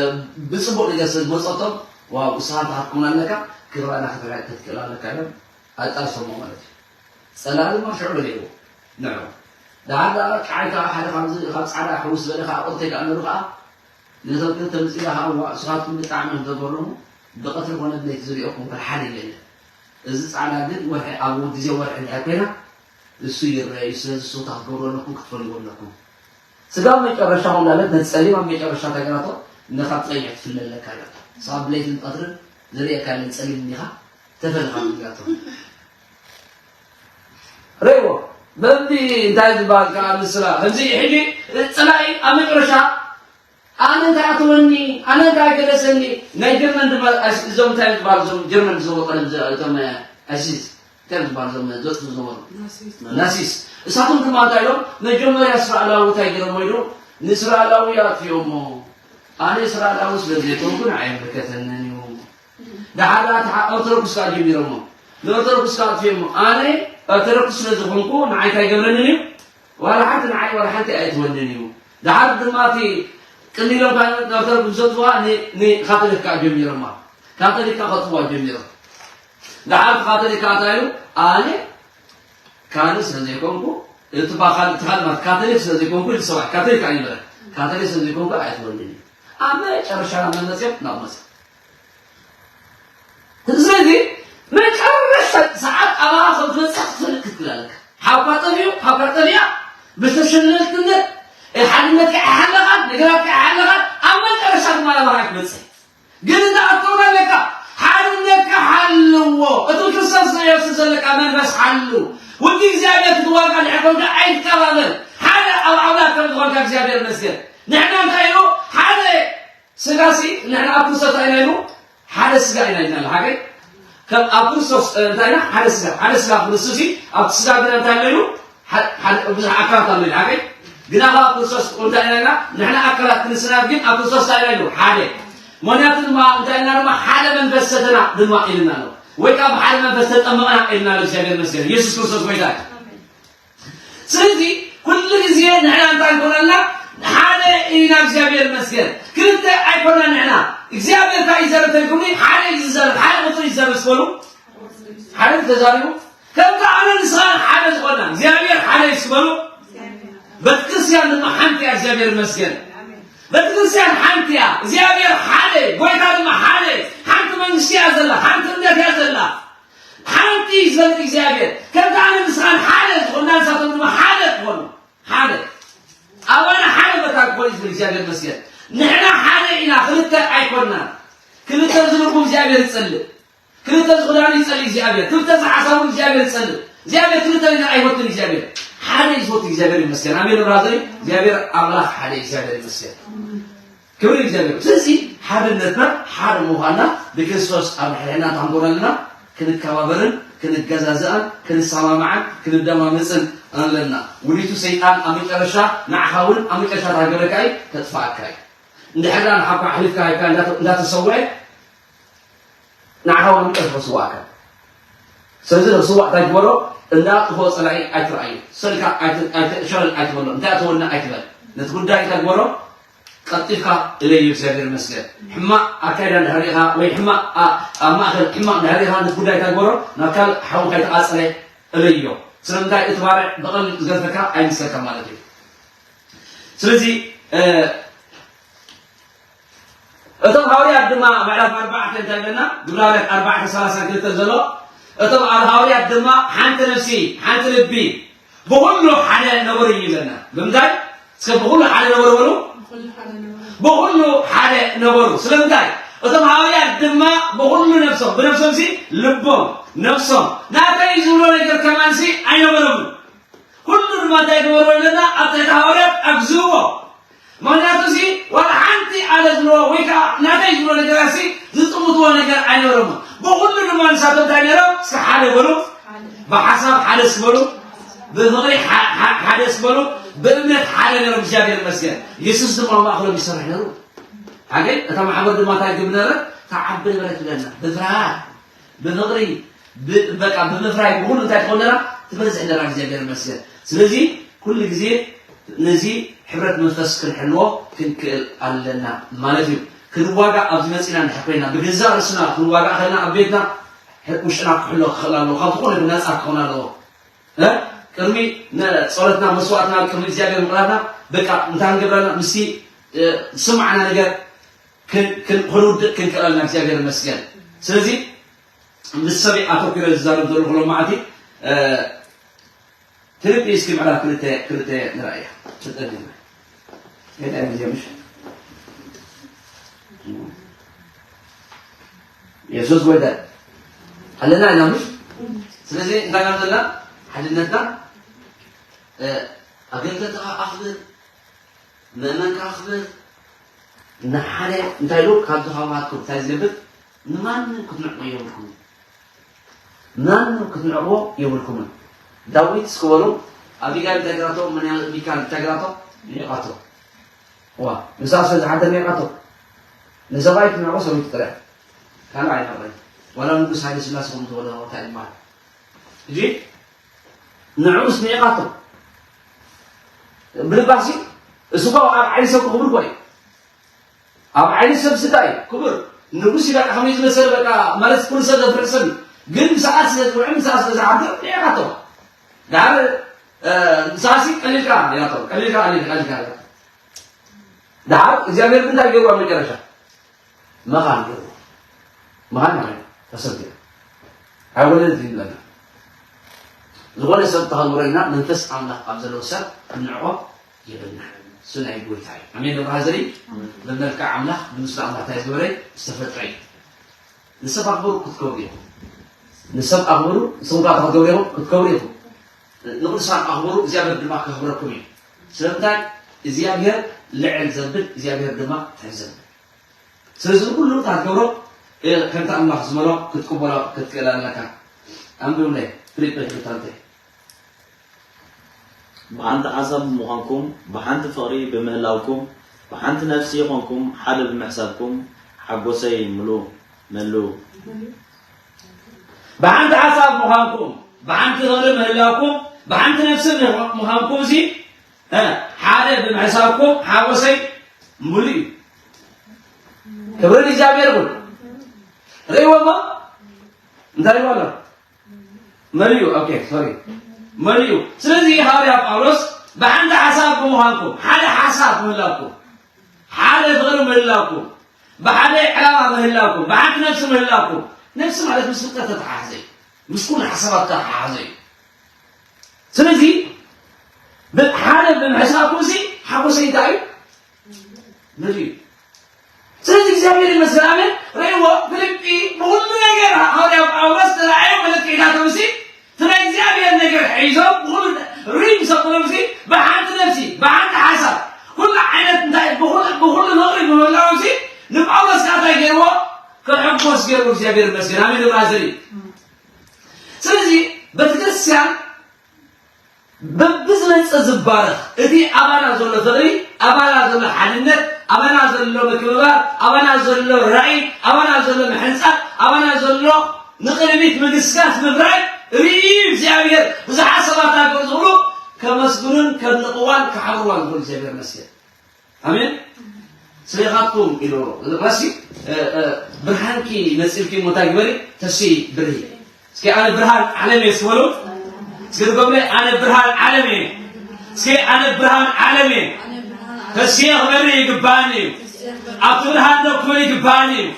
ብጽቡቕ ነገር ስለ ዝመጸቶም፣ ዋው፣ ንስኻ እንተሃትኩምና ኣለካ፣ ክረኣና ከተላ-፣ ክትክእል ኣለካ ኢሎም ኣጣርሶሞ ማለት እዩ። ጸላኢ ድማ ሽዑ በሊዕዎ ንዕኡ። ደሓር ደኣ ቃዓይ ከኣ ሓደ ካብዚ፣ ካብ ጻዕዳ ሕውስ ዝበለ ከኣ ቁርተይ ከኣ ነሩ ከኣ ነቶም ክልተ ምጽኢላ ከኣ፣ ዋእ፣ ንስኻትኩም ብጣዕሚ እዮም ዘገርሙ፣ ብቐትሪ ኮነ ብለይቲ ዝሪኦኩም ወላ ሓደ የለን። እዚ ጻዕዳ ግን ወርሒ፣ ኣብ ግዜ ወርሒ እንድሕር ኮይና፣ ንሱ ይረአ እዩ። ስለዚ ንስኹም እንታይ ክትገብሩ ኣለኩም? ክትፈልይዎ ኣለኩም። ስጋ ኣብ መጨረሻ ከምኡ እንዳለት ነቲ ጸሊም ኣብ መጨረሻ እንታይ ገራቶ? ንኻብ ጸይሕ ትፍለ ኣለካ ኢላቶ። ስጋ ብለይትን ቀትርን ዝርእየካ የለን፣ ጸሊም እንዲኻ፣ ተፈልኻ ኢላቶ። ረእይዎ። በዚ እንታይ ዝበሃል ከኣ ምስላ፣ ከምዚ ሕጂ ጸላኢ ኣብ መጨረሻ ኣነ እንታይ ኣተወኒ፣ ኣነ እንታይ ገለሰኒ። ናይ ጀርመን ድማ ኣስ-፣ እዞም እንታይ ዝበሃል፣ እዞም ጀርመን ዝዘወ ቀደም ዘ-፣ እቶም፣ እ፣ ኣሲዝ፣ እንታይ ዝበሃል፣ እዞም ዘጥፉ ዝነበሩ? ናሲስ። ናሲስ። እሳቶም ድማ እንታይ ኢሎም? መጀመርያ እስራኤላዊ እንታይ ገይሮሞ ኢሉ? ንእስራኤላዊ ኣጥፊኦሞ። ኣነ እስራኤላዊ ስለ ዘይኮንኩ ንዓይ ኣይምልከተንን እዩ። ደሓር ደኣ ተሓ-፣ ኦርቶዶክስ ከኣ ጀሚሮሞ። ንኦርቶዶክስ ከኣ ኣጥፊኦሞ። ኣነ ኦርቶዶክስ ስለ ዝኾንኩ ንዓይ እንታይ ገብረንን እዩ? ዋላ ሓንቲ ንዓይ ዋላ ሓንቲ ኣይትወንን እዩ። ደሓር ድማ እቲ ቅሊሎም ካብ ኦርቶዶክስ ዘጥፍዋ ን-፣ ንካቶሊክ ከኣ ጀሚሮማ። ካቶሊክ ከኣ ከጥፍዋ ጀሚሮም። ደሓር እቲ ካቶሊክ ከኣ እንታይ ኢሉ? ኣነ ካልእ ስለ ዘይኮንኩ፣ እቲ ባ-፣ ካልእ፣ እቲ ካልእ ማለት ካቶሊክ ስለ ዘይኮንኩ ኢሉ ሰብኣይ፣ ካቶሊክ ኣይበለን። ካቶሊክ ስለ ዘይኮንኩ ኣይትወንን እዩ። ኣብ መጨረሻ ናብ መን መጽዮም? ናብ መጽዮም። ስለዚ መጨረሻ ሰዓት ኣባኻ ከም ትበጽሕ ክትፈልጥ ክትክእል ኣለካ። ሓውካ ጠፊኡ፣ ሓውካ ጠፊኣ፣ ብተሸለልትነት፣ ሓድነትካ ኣይሓለኻን፣ ነገራትካ ኣይሓለኻን፣ ኣብ መጨረሻ ድማ ናባኻ ኣይትበጽሕ። ግን እንተ ኣተውና ኣለካ፣ ሓድነትካ ሓልዎ። እቲ ክርስቶስ ኢየሱስ ዘለካ መንፈስ ሓሉ። ውዲ እግዚኣብሔር ክትዋጋ ድሕር ኮንካ ኣይትቀባበል። ሓደ ኣብ ኣምላኽ ከም ዝኾንካ እግዚኣብሔር ይመስገን። ንሕና እንታይ ኢሉ? ሓደ ስጋሲ ንሕና ኣብ ክርስቶስ እንታይ ኢና ኢሉ? ሓደ ስጋ ኢና ኢልና ሓቀይ? ከም ኣብ ክርስቶስ፣ እ፣ እንታይ ኢና? ሓደ ስጋ። ሓደ ስጋ ክርስቶስ እዩ። ኣብቲ ስጋ ግን እንታይ ኣሎ ኢሉ? ሓደ፣ ሓደ፣ ብዙሕ ኣካላት ኣሎ ኢሉ ሓቀይ? ግና ኣብ ክርስቶስ እንታይ ኢና ኢልና? ንሕና ኣካላት ክንስና ግን ኣብ ክርስቶስ እንታይ ኢና ኢሉ? ሓደ። ምኽንያቱ ድማ እንታይ ኢልና ድማ? ሓደ መንፈስ ሰተና ድማ ኢልና ኣሎ። ወይ ከዓ ብሓደ መንፈስ ተጠመቕና ኢልና ኣሎ። እግዚኣብሔር ይመስገን። ኢየሱስ ክርስቶስ ጎይታ እዩ። ስለዚ ኩሉ ግዜ ንሕና እንታይ ይኮነልና? ሓደ ኢና። እግዚኣብሔር ይመስገን። ክልተ ኣይኮና ንሕና። እግዚኣብሔር እንታይ ይዛረብ ተልኩምኒ? ሓደ እዩ ዝዛረብ። ሓደ ቁፅሪ ይዛረብ ስበሉ። ሓደ ተዛሪቡ። ከምቲ ኣነ ንስኻን ሓደ ዝኾና እግዚኣብሔር ሓደ እዩ ስበሉ። ቤተክርስትያን ድማ ሓንቲ እያ። እግዚኣብሔር ይመስገን። ቤተክርስትያን ሓንቲ እያ። እግዚኣብሔር ሓደ፣ ጎይታ ድማ ሓደ። ሓንቲ መንግስቲ እያ ዘላ፣ ሓንቲ እምነት እያ ዘላ። ሓንቲ እዩ ዝበልጥ እግዚኣብሔር። ከምቲ ኣነ ንስኻን ሓደ ዝኾንና ንሳቶም ድማ ሓደ ክኾኑ። ሓደ። ኣባና ሓደ መታን ክኾኑ እዩ ዝብል እግዚኣብሔር ይመስገን። ንሕና ሓደ ኢና፣ ክልተ ኣይኮንናን። ክልተ ዝልቡ እግዚኣብሔር ይጸልእ። ክልተ ዝኽዳኑ ይጸልእ እግዚኣብሔር። ክልተ ዝሓሳቡ እግዚኣብሔር ይጸልእ። እግዚኣብሔር ክልተ ነገር ኣይፈቱን እግዚኣብሔር። ሓደ እዩ ዝፈቱ እግዚኣብሔር ይመስገን። ኣሜን ብራዘር። እግዚኣብሔር ኣምላኽ ሓደ እዩ እግዚኣብሔር ይመስገን። ክብሪ እግዚኣብሔር። ስለዚ ሓድነትና ሓደ ምዃንና ብክርስቶስ ኣብ ሕድሕድና ታንጎረልና ክንከባበርን ክንገዛዘኣን ክንሰማማዕን ክንደማመፅን ኣለና። ውዲቱ ሰይጣን ኣብ መጨረሻ ንዓኻ እውን ኣብ መጨረሻ ታገረካ እዩ ተጥፋእካ እዩ። እንድሕር ንሓኳ ኣሕሊፍካ ሂብካ እንዳተ- እንዳተሰወዐ ንዓኻ እውን ቀልጢፉ ክስዋእካ። ስለዚ ንክስዋእ እንታይ ግበሮ? እንዳ ጥፎ ጸላኢ ኣይትርኣዮ። ሰልካ ኣይት- ኣይት- ሸለል ኣይትበሎ። እንታይ ኣተወና ኣይትበል። ነቲ ጉዳይ እንታይ ግበሮ? ቀልጢፍካ እለዮ። እግዚኣብሔር ይመስገን። ሕማቕ ኣካይዳ እንድሕር ርኢኻ ወይ ሕማቕ ኣ- ኣብ ማእከል ሕማቕ እንድሕር ርኢኻ ነቲ ጉዳይ እንታይ ግበሮ? ናብ ካልእ ሓዊ ከይተቓጸለ እለዮ። ስለምንታይ? እቲ ባርዕ ብቐሊል ዝገድፈካ ኣይምሰልካ ማለት እዩ። ስለዚ እ፣ እቶም ሃዋርያት ድማ ምዕራፍ ኣርባዕተ እንታይ ይብለና? ግብረ ሃዋርያት ኣርባዕተ ሰላሳ ክልተ ዘሎ፣ እቶም ኣብ ሃዋርያት ድማ ሓንቲ ነፍሲ ሓንቲ ልቢ ብኹሉ ሓደ ነበሩ እዩ ይብለና። ብምንታይ? እስከ ብኹሉ ሓደ ነበሩ በሉ። ብኹሉ ሓደ ነበሩ። ስለምንታይ? እቶም ሃዋርያት ድማ ብኹሉ ነፍሶም፣ ብነፍሶም ሲ ልቦም፣ ነፍሶም፣ ናተይ ዝብሎ ነገር ከማን ሲ ኣይነበሮምን። ኩሉ ድማ እንታይ ገበርዎ ኣለና? ኣብ ትሕቲ ሃዋርያት ኣግዝዎ። ምኽንያቱ ሲ ዋላ ሓንቲ ኣለ ዝብሎ ወይ ከዓ ናተይ ዝብሎ ነገራት ሲ ዝጥምትዎ ነገር ኣይነበሮምን። ብኹሉ ድማ ንሳቶም እንታይ ነይሮም? እስከ ሓደ በሉ። ብሓሳብ ሓደ ስበሉ። ብፍቕሪ ሓ- ሓ- ሓደ ስበሉ። ብእምነት ሓደ ነይሮም። እግዚኣብሔር ይመስገን። የሱስ ድማ ኣብ ማእኸሎም ይሰርሕ ነይሩ። ሓገይ እታ ማሕበር ድማ እንታይ ትገብር ነበረት? ትዓቢ ነበረት ይብለና። ብፍርሃት፣ ብፍቕሪ፣ ብ- በቃ ብምፍራይ ብኹሉ እንታይ ትኾን ነራ? ትበዝሕ ነራ። እግዚኣብሔር ይመስገን። ስለዚ ኩሉ ግዜ ነዚ ሕብረት መንፈስ ክንሕልዎ ክንክእል ኣለና ማለት እዩ። ክንዋጋእ ኣብዚ መፂና እንድሕር ኮይና ብገዛእ ርእስና ክንዋጋእ ከለና ኣብ ቤትና ውሽጥና ክሕሎ ክኽእል ኣለዎ። ካብ ዝኾነ ነፃ ክኸውን ኣለዎ። እ? ቅድሚ ነ- ጸሎትና መስዋዕትና ቅድሚ እግዚኣብሔር ምቕራብና በቃ እንታይ ንገብረና ምስቲ እ፣ ዝስማዕና ነገር ክን- ክን- ክንውድእ ክንክእለልና እግዚኣብሔር ይመስገን። ስለዚ ምስ ሰብ ኣተኪረ ዝዛረብ ዘለኹ ሎማዓንቲ እ፣ ፊልጲ እስኪ ምዕራፍ ክልተ ክልተ ንርኣያ። ክልተ ንርኣያ። እንታይ ግዜ ምሽ የሱስ ጎይታ ኣለና ኢና ምሽ። ስለዚ እንታይ ኢና ዘለና? ሓድነትና እ፣ ኣገልገልትኻ ኣኽብር፣ ምእመንካ ኣኽብር። ንሓደ እንታይ ኢሉ ካብዚ ካብ ሃትኩም እንታይ ዝገብር ንማንም ክትንዕቆ የብልኩም። ማንም ክትንዕቆ የብልኩምን። ዳዊት እስኪ በሉ ኣቢጋይል እንታይ ገራቶ? መን ሚካል እንታይ ገራቶ? ንዕቃቶ። ዋ ንሳ ስለ ዝሓንተ ንዕቃቶ። ንሰብኣይ ክትንዕቆ ሰበይቲ ጥራሕ ካልእ ኣይነቕረን። ዋላ ንጉስ ሃይለ ስላሴ ከም ዝበሎ እንታይ ይበሃል? ሕጂ ንዕኡስ ንዒቓቶ። ብልባሲ እሱ እኮ ኣብ ዓይኒ ሰብ ክቡር እኮ እዩ። ኣብ ዓይኒ ሰብ ስጋ እዩ ክቡር። ንጉስ እዩ በቃ ከመይ ዝመሰለ በቃ ማለት ኩሉ ሰብ ዘፍርሕ ሰብ እዩ። ግን ምሳኣ ስለ ዝውዕል ምሳኣ ስለ ዝሓድር ንዒቓቶ። ድሓር እ፣ ምሳሲ ቀሊልካ ኢላቶ። ቀሊልካ ቀሊልካ ቀሊልካ ኢላቶ። ድሓር እግዚኣብሔር እንታይ ገይሩ ኣብ መጨረሻ? መኻን ገይሩ። መኻን ማለት ተሰቢሩ። ኣይወለድ ይብለና። ዝኾነ ሰብ ተኸብረና መንፈስ ኣምላኽ ኣብ ዘለዎ ሰብ ክንዕቆ የብልና። እሱ ናይ ጎይታ እዩ። ኣሜን። ብርሃ ዘርኢ ብመልክዕ ኣምላኽ ብምስሊ ኣምላኽ እንታይ ዝገበረ ዝተፈጥረ እዩ። ንሰብ ኣኽብሩ ክትከብሩ ኢኹም። ንሰብ ኣኽብሩ ንስኹም ከዓ ክትገብሩ ኢኹም ክትከብሩ ኢኹም። ንቅዱሳን ኣኽብሩ እግዚኣብሔር ድማ ከኽብረኩም እዩ። ስለምንታይ እግዚኣብሔር ልዕል ዘብል እግዚኣብሔር ድማ ትሕት ዘብል ስለዚ ንኩሉ እታ ትገብሮ ከምቲ ኣምላኽ ዝመሎ ክትቅበሎ ክትክእል ኣለካ። ኣንብብለይ ፍሊጴ ክልተ። ብሓንቲ ሓሳብ ብምዃንኩም ብሓንቲ ፍቕሪ ብምህላውኩም ብሓንቲ ነፍሲ ይኾንኩም ሓደ ብምሕሳብኩም ሓጎሰይ ምሉ መሉ። ብሓንቲ ሓሳብ ምዃንኩም ብሓንቲ ፍቕሪ ምህላውኩም ብሓንቲ ነፍሲ ምዃንኩም እዚ ሓደ ብምሕሳብኩም ሓጎሰይ ሙሉ እዩ። ክብሪ ንእግዚኣብሔር ይኹን። ርእይዎ እሞ እንታይ ይብሎ ኣሎ? መሊኡ ኦኬ ሶሪ መሊኡ። ስለዚ ሃዋርያ ጳውሎስ ብሓንቲ ሓሳብ ብምዃንኩም ሓደ ሓሳብ ምህላኩም ሓደ ፍቕሪ ምህላኩም ብሓደ ዕላማ ምህላኩም ብሓንቲ ነፍሲ ምህላኩም ነፍሲ ማለት ምስ ፍልጠት ተተሓሓዘ እዩ። ምስ ኩሉ ሓሳባት ተተሓሓዘ እዩ። ስለዚ ሓደ ብምሕሳብኩም እዚ ሓጎሰይ እንታይ እዩ? ምድሪ እዩ። ስለዚ እግዚኣብሔር ይመስገን። ኣሜን። ርእይዎ ፊልጲ ብኹሉ ነገር ሃዋርያ ጳውሎስ ተራእዮ መለክዒታቶም ሲ እቲ ናይ እግዚኣብሔር ነገር ሒዞም ብኹሉ ሪም ሰብሎም ሲ ብሓንቲ ነፍሲ ብሓንቲ ሓሳብ ኩሉ ዓይነት እንታይ ብኹሉ ብኹሉ ነቕሪ ብምህላዎም ሲ ንጳውሎስ ከዓ እንታይ ገይርዎ? ክሕጎስ ገይርዎ እግዚኣብሔር ይመስገን። ኣሜን። ብራዘሪ ስለዚ ቤተክርስትያን በብዝመጽእ ዝባረኽ እቲ ኣባና ዘሎ ፍቕሪ፣ ኣባና ዘሎ ሓድነት፣ ኣባና ዘሎ ምክብባር፣ ኣባና ዘሎ ራእይ፣ ኣባና ዘሎ ምሕንጻር፣ ኣባና ዘሎ ንቕድሚት ምግስጋስ ምፍራይ ርእዩ እግዚኣብሔር ብዙሓት ሰባት ኣገር ዝኽሉ ከመስግኑን ከድንቕዋን ከሓብርዋን ዝኽእሉ እግዚኣብሔር መስገን። ኣሜን። ስሌኻትኩም ኢሉ ረሲ ብርሃንኪ ነጺልኪ ሞታ ግበሪ ተሲ ብርሂ እስኪ ኣነ ብርሃን ዓለም እየ ስበሉ እስኪ ድገምለ ኣነ ብርሃን ዓለም እየ እስኪ ኣነ ብርሃን ዓለም እየ ተስየ ክበሪ ይግባኒ እዩ ኣብቲ ብርሃን ዶ ክብል ይግባኒ እዩ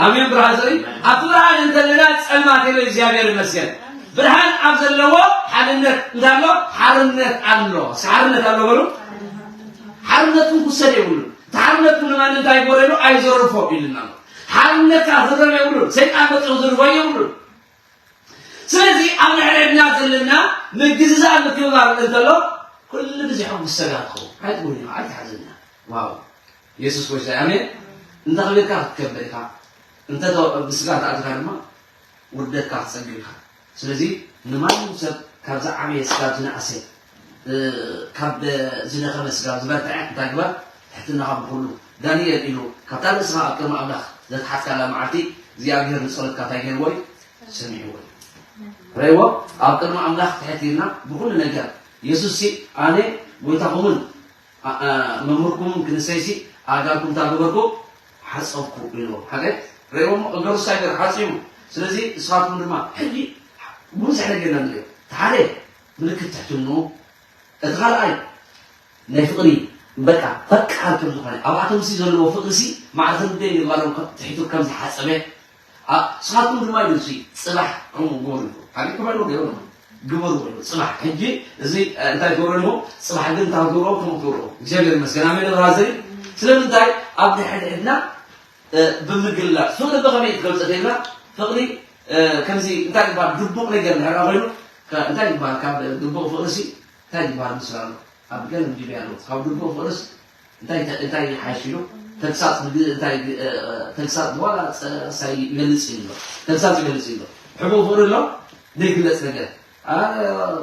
ኣሜን ብርሃን ዘርኢ ኣብቲ ብርሃን እንተለና ጸልማት የለ እግዚኣብሔር ይመስገን ብርሃን ኣብ ዘለዎ ሓርነት እንዳሎ ሓርነት ኣሎ ሓርነት ኣሎ በሉ ሓርነቱ ክውሰድ የብሉን። እቲ ሓርነቱ ንማን እንታይ ይጎደሎ ኣይዘርፎ ኢልና ኣሎ። ሓርነትካ ክዝረብ የብሉን። ሰይጣን መፂኡ ዝርፎ የብሉን። ስለዚ ኣብ ንሕንሕድና ዘለና ምግዝዛእ ምክብባር እንተሎ ኩሉ ግዜ ሕጉስ ሰጋ ትኸውን። ኣይትጎድና፣ ኣይትሓዝና። ዋው የሱስ ጎይታ ኣሜን። እንተ ከቢርካ ክትከበር ኢኻ። እንተ ብስጋ ተኣትካ ድማ ውርደትካ ክትጸግብ ኢኻ። ስለዚ ንማንም ሰብ ካብ ዝዓበየ ስጋብ ዝነኣሰ ካብ ዝደኸመ ስጋብ ዝበርትዐ እንታይ ግበር ትሕትናኻ ብኹሉ ዳንኤል ኢሉ ካብታ ርእስኻ ኣብ ቅድሚ ኣምላኽ ዘትሓዝካላ መዓልቲ እግዚኣብሔር ንጸሎትካ እንታይ ገይርዎ እዩ ሰሚዕዎ እዩ ረይዎ ኣብ ቅድሚ ኣምላኽ ትሕት ኢልና ብኹሉ ነገር የሱስ ሲ ኣነ ጎይታኹምን መምህርኩምን ክንሰይሲ ኣእጋርኩም እታ ገበርኩ ሓጸብኩ ኢልዎም። ሓቀይ? ርእይዎም እገሩ ሳይገር ሓጺቡ። ስለዚ ንስኻትኩም ድማ ሕጂ ብዙሕ ነገር ኢና ንሪኦ። እቲ ሓደ ምልክት ትሕትንኡ፣ እቲ ካልኣይ ናይ ፍቕሪ በቃ ፈቃር ከም ዝኾነ ኣብኣቶም ሲ ዘለዎ ፍቕሪ ሲ ማዕረ ክንደይ ንጓሎም ትሒቱ ከም ዝሓጸበ ንስኻትኩም ድማ ኢሉ እዚ ጽባሕ ከምኡ ግበሩ ኢሉ ሓቢርኩም ኣለዉ ገይሩ ግበሩ ኢሉ ጽባሕ ሕጂ እዚ እንታይ ትገብሩ ኣለዎ ጽባሕ ግን እንታይ ትገብሩ ከምኡ ትገብሩ እግዚኣብሔር ይመስገን ኣሜን ብራዘሪ ስለምንታይ ኣብ ናይ ሕድሕድና ብምግላጽ ፍቕሪ ብኸመይ ትገልጾ ተይልና ፍቕሪ ከምዚ እንታይ ዝበሃል ድቡቕ ነገር እንድሕር ኮይኑ እንታይ ዝበሃል ካብ ድቡቕ ፍቕሪ ሲ እንታይ ዝበሃል ምስላ ኣሎ ኣብ ገለ ቪድዮ ኣሎ ካብ ድቡቕ ፍቕርስ እንታይ እንታይ ይሓይሽ ኢሉ ተግሳጽ እንታይ ተግሳጽ ዋላ ሳይ ይገልጽ እዩ ተግሳጽ ይገልጽ እዩ ሕቡእ ፍቕሪ ኣሎ ዘይግለጽ ነገር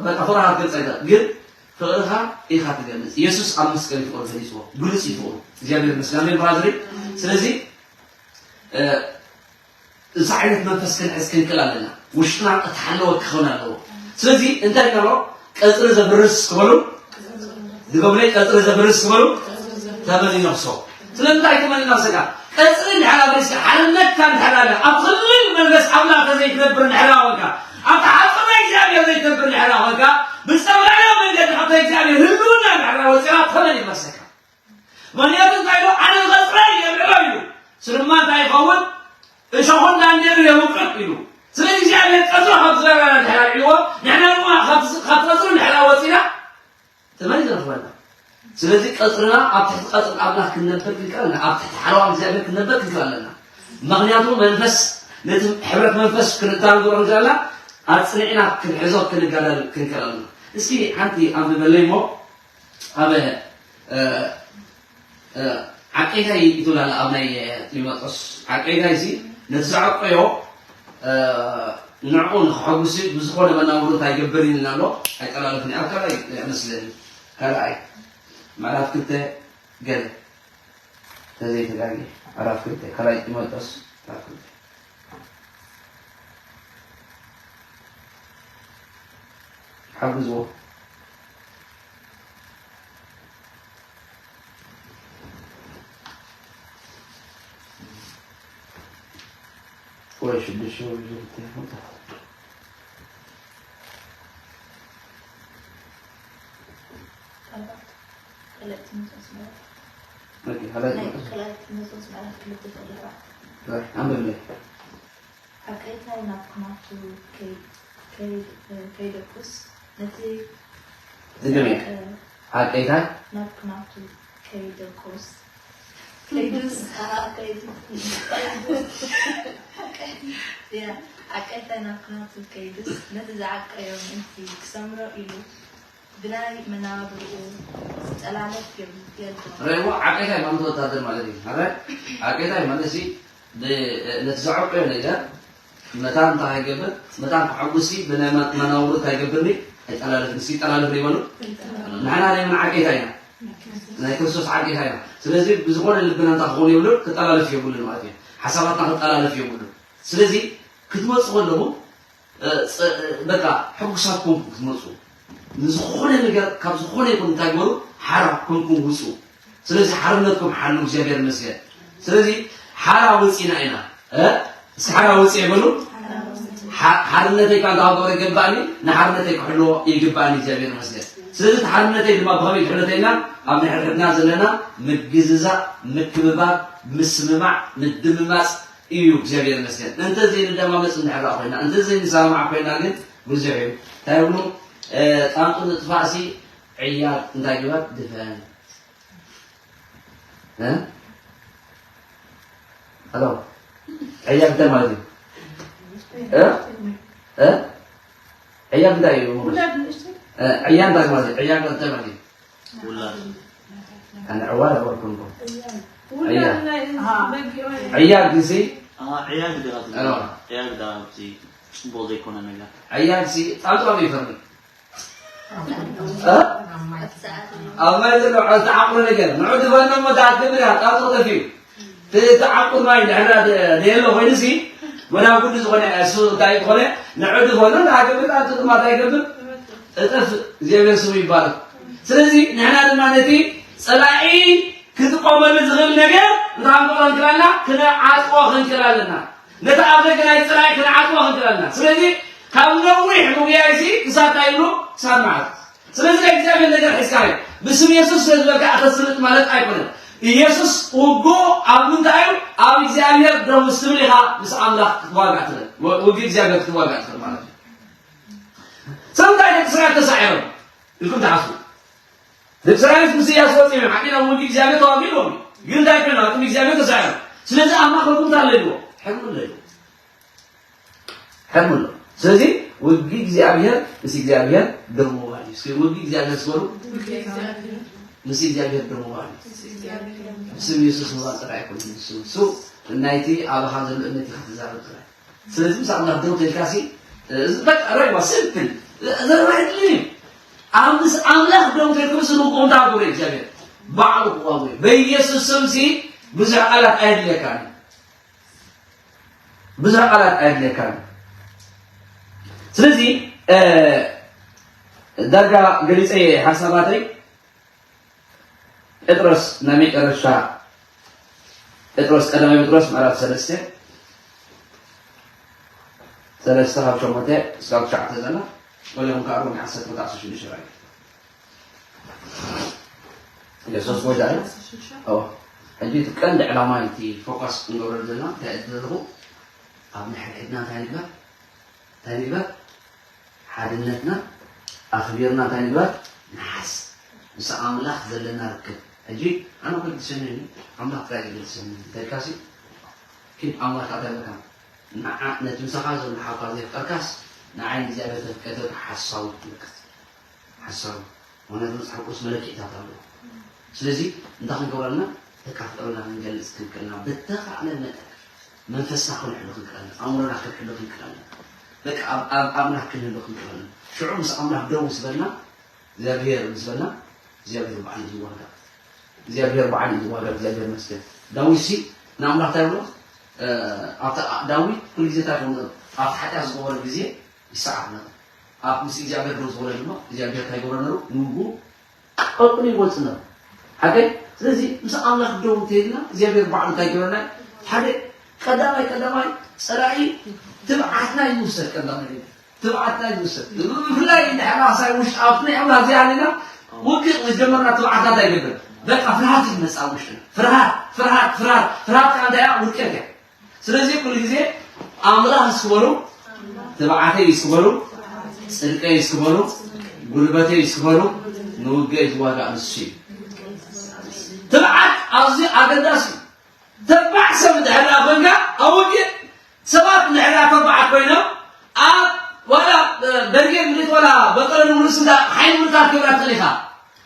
በቃ ፍቕርኻ ትገልጽ ነገር ግን ፍቕርኻ ኢኻ ትገልጽ ኢየሱስ ኣብ መስቀል ፍቕሪ ገሊጽዎ ግሉጽ እዩ ፍቕሩ እግዚኣብሔር መስጋሜ ብራዘሪ ስለዚ እዚ ዓይነት መንፈስ ክንሕዝ ክንክእል ኣለና። ውሽጥና እተሓለወ ክኸውን ኣለዎ። ስለዚ እንታይ ንብሎ? ቀጽሪ ዘፍርስ ክበሉ ድገሙለይ፣ ቀጽሪ ዘፍርስ ክበሉ ተመን ይነኽሶ። ስለምንታይ ተመን ይነኽሰካ? ቀጽሪ እንድሕር ኣፍሪስካ፣ ሓርነትካ እንድሕር ኣለ፣ ኣብ ክልል መንፈስ ኣምላኽ ዘይትነብር እንድሕር ኮንካ፣ ኣብ ተሓጽቦ እግዚኣብሔር ዘይትነብር እንድሕር ኮንካ፣ ብዝተፈላለየ መንገዲ ካብታ እግዚኣብሔር ህልውና እንድሕር ወፂኻ ተመን ይነኽሰካ። ምኽንያቱ እንታይ ኢሉ? ኣነ ዝቐጽረ የብዕሎ ኢሉ። ስርማ እንታይ ይኸውን? እሾኹን ዳንዴሩ የብቁል ኢሉ። ስለዚ እግዚኣብሔር ቀጽርና ኣብ ትሕቲ ቀጽሪ ኣምላኽ ክንነብር ክንክእል ኣለና። ኣብ ትሕቲ ሓለዋ እግዚኣብሔር ክንነብር ክንክእል ኣለና። ምኽንያቱ መንፈስ፣ ነቲ ሕብረት መንፈስ ክንተናገሮ እንክለና ኣጽኒዕና ክንሕዞ ክንጋደል ክንክእል ኣለና። እስኪ ሓንቲ ኣንብበለይ እሞ ኣብ ዓቀይታይ ይትብላለ ኣብ ናይ ጢሞቴዎስ ዓቀይታይ ሲ ነቲ ዝዓቀዮ ንዕኡ ንክሐጉሲ ብዝኾነ መናብሩ እንታይ ይገብር ይልና ኣሎ። ኣይጠላለፍን ኣብ ካልኣይ መስለኒ ካልኣይ ምዕራፍ ክልተ ገለ ተዘይተጋጊ ምዕራፍ ክልተ ካልኣይ ጢሞቴዎስ ምዕራፍ ክልተ ሓግዝዎ። ወይ ሽዱሽተ ወይ ክልተ ይኹን። ኦኬ፣ ካልኣይ ናይ ጢሞቴዎስ። ካልኣይ ጢሞቴዎስ ምዕራፍ ክልተ ቁጽሪ ኣርባዕተ። ጥራሕ ኣንብብለይ። ዓቀይታይ ናብ ኩናቱ ከይ-፣ ከይ-፣ ከይደቁስ ነቲ ድገምያ። እ፣ ዓቀይታይ ናብ ኩናቱ ከይደቁስ ከይዱስ፣ ኣ፣ ከይዱ-፣ ከይዱስ። ያ፣ ዓቀይታይ ናብ ኩናቱ ከይዱስ ነቲ ዝዓቀዮ ምእንቲ ክሰምሮ ኢሉ ብናይ መናብርኡ ዝጠላለፍ የብ-፣ የልቦን። ረእይዎ፣ ዓቀይታይ ማለት ወታደር ማለት እዩ። ኣረ፣ ዓቀይታይ ማለት ሲ ብ-፣ ነቲ ዘዕቆዮ ነገር መታን እንታይ ከይገብር፣ መታን ከሐጉሲ ብናይ መ-፣ መናውሩ እንታይ ይገብርኒ? ኣይጠላለፍኒ። እስኪ ጠላለፍኒ ይበሉ። ንሕና ናይ መን ዓቀይታ ኢና? ናይ ክርስቶስ ዓቀይታ ኢና። ስለዚ ብዝኾነ ልብና እንታይ ክኸውን የብሉን? ክጠላለፍ የብሉን ማለት እዩ። ሓሳባትና ክጠላለፍ የብሉን። ስለዚ ክትመፁ ከለኹም እ፣ ጸ-፣ እ፣ በቃ ሕጉሳት ኮንኩም ክትመፁ። ንዝኾነ ነገር ካብ ዝኾነ ይኹን እንታይ ግበሩ፣ ሓራ ኮንኩም ውፁ። ስለዚ ሓርነትኩም ሓሉ እግዚኣብሔር ይመስገን። ስለዚ ሓራ ወፂና ኢና። እ? እስኪ ሓራ ወፂ ይበሉ። ሓ-፣ ሓርነተይ ካብ እንታይ ክገብሮ ይገባእኒ፣ ንሓርነተይ ክሕልዎ ይግባእኒ እግዚኣብሔር ይመስገን። ስለዚ እቲ ሓርነተይ ድማ ብኸመይ ክሕሎ ተይልና ኣብ ናይ ሕድሕድና ዘለና ምግዝዛእ፣ ምክብባር፣ ምስምማዕ፣ ምድምማፅ እዩ እግዚኣብሔር ይመስገን። እንተ ዘይንደማመፅ እንድሕር ኮይና፣ እንተ ዘይንሰማማዕ ኮይና ግን ብዙሕ እዩ። እንታይ ይብሉ? እ፣ ጣንጡ ንጥፋእሲ ዕያል እንታይ ግበር ድፈን። እ? ሄሎ። ዕያል እንታይ ማለት እዩ? እ? እ? ዕያል እንታይ እዩ? እ፣ ዕያል እንታይ ማለት እዩ? ዕያል እንታይ ማለት እዩ? ውላድ። ኣነ ዕዋር ኣይኮንኩን። ውላድ ናይ በጊዕ ወይ ዕያል ግሲ። ኣሃ፣ ዕያል ግዳ ትብል። ኣዎ። ዕያል ግዳ ኣብዚ ጽቡቕ ዘይኮነ ነገር። ዕያል ግሲ ጣንጡ ኣበይ ይፈሪ? እ? ኣብ ማይ ዘሎ ዝተዓቑረ ነገር። ንዑ ዝበልኖ እሞ ደኣ ትብል እያ፣ ጣንጡ ጠፊኡ። እቲ ዓቁር ማይ እንድሕር ደ-፣ ደየሎ ኮይኑሲ፣ ጎዳጉዲ ዝኾነ እሱ እንታይ ዝኾነ፣ ንዑ ዝኾነ፣ ንሃገር ኣንተ ድማ እንታይ ይገብር? እጥፍ፣ እግዚኣብሔር ስሙ ይባረክ። ስለዚ ንሕና ድማ ነቲ ጸላኢ ክጥቀመሉ ዝኽእል ነገር እንታይ ክንገብሮ ክንክእል ኣለና? ክንዓጽዎ ክንክእል ኣለና። ነቲ ኣብ ደገ ናይ ጸላኢ ክንዓጽዎ ክንክእል ኣለና። ስለዚ ካብ ነዊሕ ምጉያይሲ ክሳብ እንታይ ይብሉ? ክሳብ መዓት። ስለዚ ናይ እግዚኣብሔር ነገር ሒዝካ እዩ። ብስም የሱስ ስለ ዝበልካ ኣተስልጥ ማለት ኣይኮነን። ኢየሱስ ውጉእ ኣብ ምንታይ እዩ? ኣብ እግዚኣብሔር ደው ምስ ትብል ኢኻ ምስ ኣምላኽ ክትዋጋእ ትኽእል። ወ-፣ ውግእ እግዚኣብሔር ክትዋጋእ ትኽእል ማለት እዩ። ስለምንታይ ደቂ እስራኤል ተሳዒሮም ኢልኩም ትሓስቡ? ደቂ እስራኤል ምስ ኢያሱ ወፂኦም እዮም። ሓቂና ውግእ እግዚኣብሔር ተዋጊእዎም እዩ። ግን እንታይ ኮይና? ቅድሚ እግዚኣብሔር ተሳዒሮም። ስለዚ ኣብ ማእከልኩም እንታይ ኣለዎ? ሕልሚ ኣለዎ። ሕልሚ ኣሎ። ስለዚ ውጊ እግዚኣብሔር ምስ እግዚኣብሔር ድርብዋል እዩ። እስኪ ውጊ እግዚኣብሔር ስበሉ። ውጊ እግዚኣብሔር። ምስ እግዚኣብሔር ድርብዋል እዩ። ምስ እግዚኣብሔር። ብስም የሱስ ምባል ጥራይ ኣይኮነን። ንሱ፣ ንሱ ናይቲ ኣባኻ ዘሎ እምነት ኢኻ ትዛረብ ጥራይ። ስለዚ ምስ ኣምላኽ ደው ተልካሲ፣ እዚ በቃ ረግባ ሲምፕል። ዘረባ የድልን እዩ። ኣብ ምስ ኣምላኽ ደው ተልኩም ስንቁም ታጉረ እግዚኣብሔር። ባዕሉ ክዋጉ እዩ። በኢየሱስ ስም ሲ ብዙሕ ቃላት ኣየድልየካን እዩ። ብዙሕ ቃላት ኣየድልየካን። ስለዚ፣ እ፣ ዳርጋ ገሊጸ ሓሳባተይ ጴጥሮስ ናይ መጨረሻ፣ ጴጥሮስ፣ ቀዳማይ ጴጥሮስ ምዕራፍ ሰለስተ፣ ሰለስተ ካብ ሸሞንተ እስካብ ትሽዓተ ዘላ፣ ወለኹም ከኣ ሮሜ ዓሰርተ ክልተ ዓሰርተ ሽዱሽተ ራእዩ። የሱስ ጎይታ እዩ። እዎ። ሕጂ እቲ ቀንዲ ዕላማ እቲ ፎካስ ክንገብረሉ ዘለና እንታይ እዩ ዘለኹ? ኣብ ናይ ሕድሕድና እንታይ ንግበር? እንታይ ንግበር? ሓድነትና ኣኽቢርና እንታይ ንግበር? ንሓዝ። ምስ ኣምላኽ ዘለና ርክብ። ሕጂ ኣነ ከግድሰኒ ኣምላኽ ጥራይ ዘገድሰኒ እንተልካሲ፣ ኪድ ኣምላኽ ኣተበካ ንዓ ነቲ ምሳኻ ዘሎ ሓውካ ዘፍቀርካስ ንዓይ ንእግዚኣብሔር ዘፍቀርካ ሓሳዊ ትብለካ። ሓሳዊ። ምክንያቱ መጽሓፍ ቅዱስ መለክዒታት ኣለዎ። ስለዚ እንታይ ክንገብረልና? ተካፍጠሩና ክንገልጽ ክንክእልና ብተኻእለ መጠን መንፈስና ክንሕሉ ክንክእለና፣ ኣእምሮና ክንሕሉ ክንክእለና፣ በቃ ኣብ ኣምላኽ ክንህሉ ክንክእለና። ሽዑ ምስ ኣምላኽ ደው ምስ በልና እግዚኣብሔር ምስ በልና እግዚኣብሔር ባዕሉ እዩ ዝዋጋእ። እግዚኣብሔር ባዕሉ እዩ ዝዋጋእ። እግዚኣብሔር ይመስገን። ዳዊት ሲ ንኣምላኽ እንታይ ብሎ? ኣብታ ዳዊት ኩሉ ግዜ እንታይ ብሎ? ኣብቲ ሓጢኣት ዝገበረ ግዜ ይሰዓር ነበር። ኣብ ምስ እግዚኣብሔር ደው ዝበለ ድማ እግዚኣብሔር እንታይ ይገብሮ ነሩ? ንውጉ ቀጥሉ ይወፅእ ነሩ። ሓቀይ። ስለዚ ምስ ኣምላኽ ደው እንተይልና እግዚኣብሔር ባዕሉ እንታይ ይገብረና? ሓደ ቀዳማይ ቀዳማይ ፀላኢ ትብዓትና ይውሰድ። ቀዳማይ ትብዓትና ይውሰድ። ብፍላይ እንድሕር ኣሳይ ውሽጣዊ ናይ ኣምላኽ ዘይሃለና ውግእ ዝጀመርና ትብዓትና እንታይ ይገብር? በቃ ፍርሃት እዩ ዝመፅእ ኣብ ውሽጥና። ፍርሃት ፍርሃት ፍርሃት ፍርሃት ከዓ እንታይ እያ? ውድቀት እያ። ስለዚህ ኩሉ ግዜ ኣምላኽ እስኪ በሉ፣ ትብዓተይ እስኪ በሉ፣ ጽድቀይ እስኪ በሉ፣ ጉልበተይ እስኪ በሉ፣ ንውግአይ ዝዋጋእ ንሱ እዩ። ትብዓት ኣዝዩ ኣገዳሲ እዩ። ተባዕ ሰብ እንድሕር ደኣ ኮንካ ኣብ ውግእ ሰባት እንድሕር ደኣ ተባዓት ኮይኖም ኣብ ዋላ ደርጌ ምድት ዋላ በቀለ ንጉስ እንዳ ሓይሊ ምርካብ ክብራ ትኽእል ኢኻ።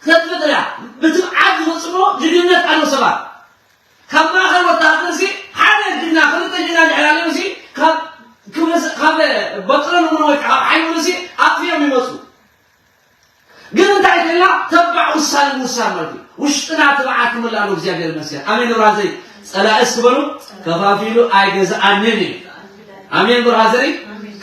ክትፈጥር እያ። ብትብዓት ዝፍጽሞ ጅግንነት ኣሎ ሰባት። ካብ ማእኸል ወታሃደር ሲ ሓደ ጅግና ክልተ ጅግና እንድሕር ኣለውሲ ካብ ክመስ ካብ በጥረ ንብሎ ወይ ከዓ ካብ ሓይሉ ሲ ኣጥፊኦም ይመፁ። ግን እንታይ ከልና ተባዕ ውሳነ ምውሳን ማለት እዩ። ውሽጥና ትብዓት ክመልእ ኣለዎ። እግዚኣብሔር ይመስገን። ኣሜን። ብራዘይ ጸላኢ እስኪ በሉ ከፋፊሉ ኣይገዝኣንን እዩ። ኣሜን። ብራዘይ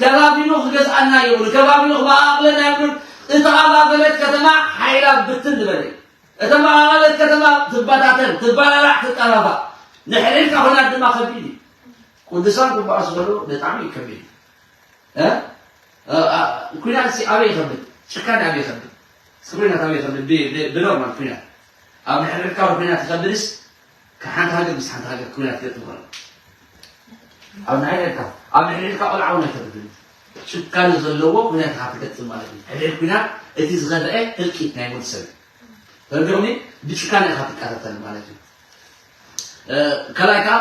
ከፋፊሉ ክገዝኣና ይብሉ ከፋፊሉ ክመቓቕለና ይብሉ። እተኸፋፈለት ከተማ ሓይላ ብትን ዝበለ እዩ። እተመቓቐለት ከተማ ትበታተን፣ ትበላላዕ፣ ትጠፋፋእ። ንሕድሕድካ ኹናት ድማ ከቢድ እዩ። ቅዱሳን ክበኣሱ ከለዉ ብጣዕሚ እዩ ከቢድ። እ? እ፣ እ፣ ኲናት ሲ ኣበይ ይኸብድ? ጭካነ ኣበይ ይኸብድ? እስኪ ኲናት ኣበይ ይኸብድ? ብ-፣ ብ-፣ ብኖርማል ኲናት። ኣብ ንሕድሕድካ ኲናት ይኸብድስ፣ ካብ ሓንቲ ሃገር ምስ ሓንቲ ሃገር ኲናት ይገጥም ከሎ። ኣብ ንሕድሕድካ፣ ኣብ ንሕድሕድካ ቆልዓ እውን ኣይተርፍን። ጭካነ ዘለዎ ኲናት ኢኻ ትገጥም ማለት እዩ። ሕድሕድ ኲናት እቲ ዝኸፍአ ህልቂት ናይ ወዲ ሰብ እዩ። ተረዲኹምኒ? ብጭካነ ኢኻ ትቃታተል ማለት እዩ። እ፣ ካልኣይ ከኣ፣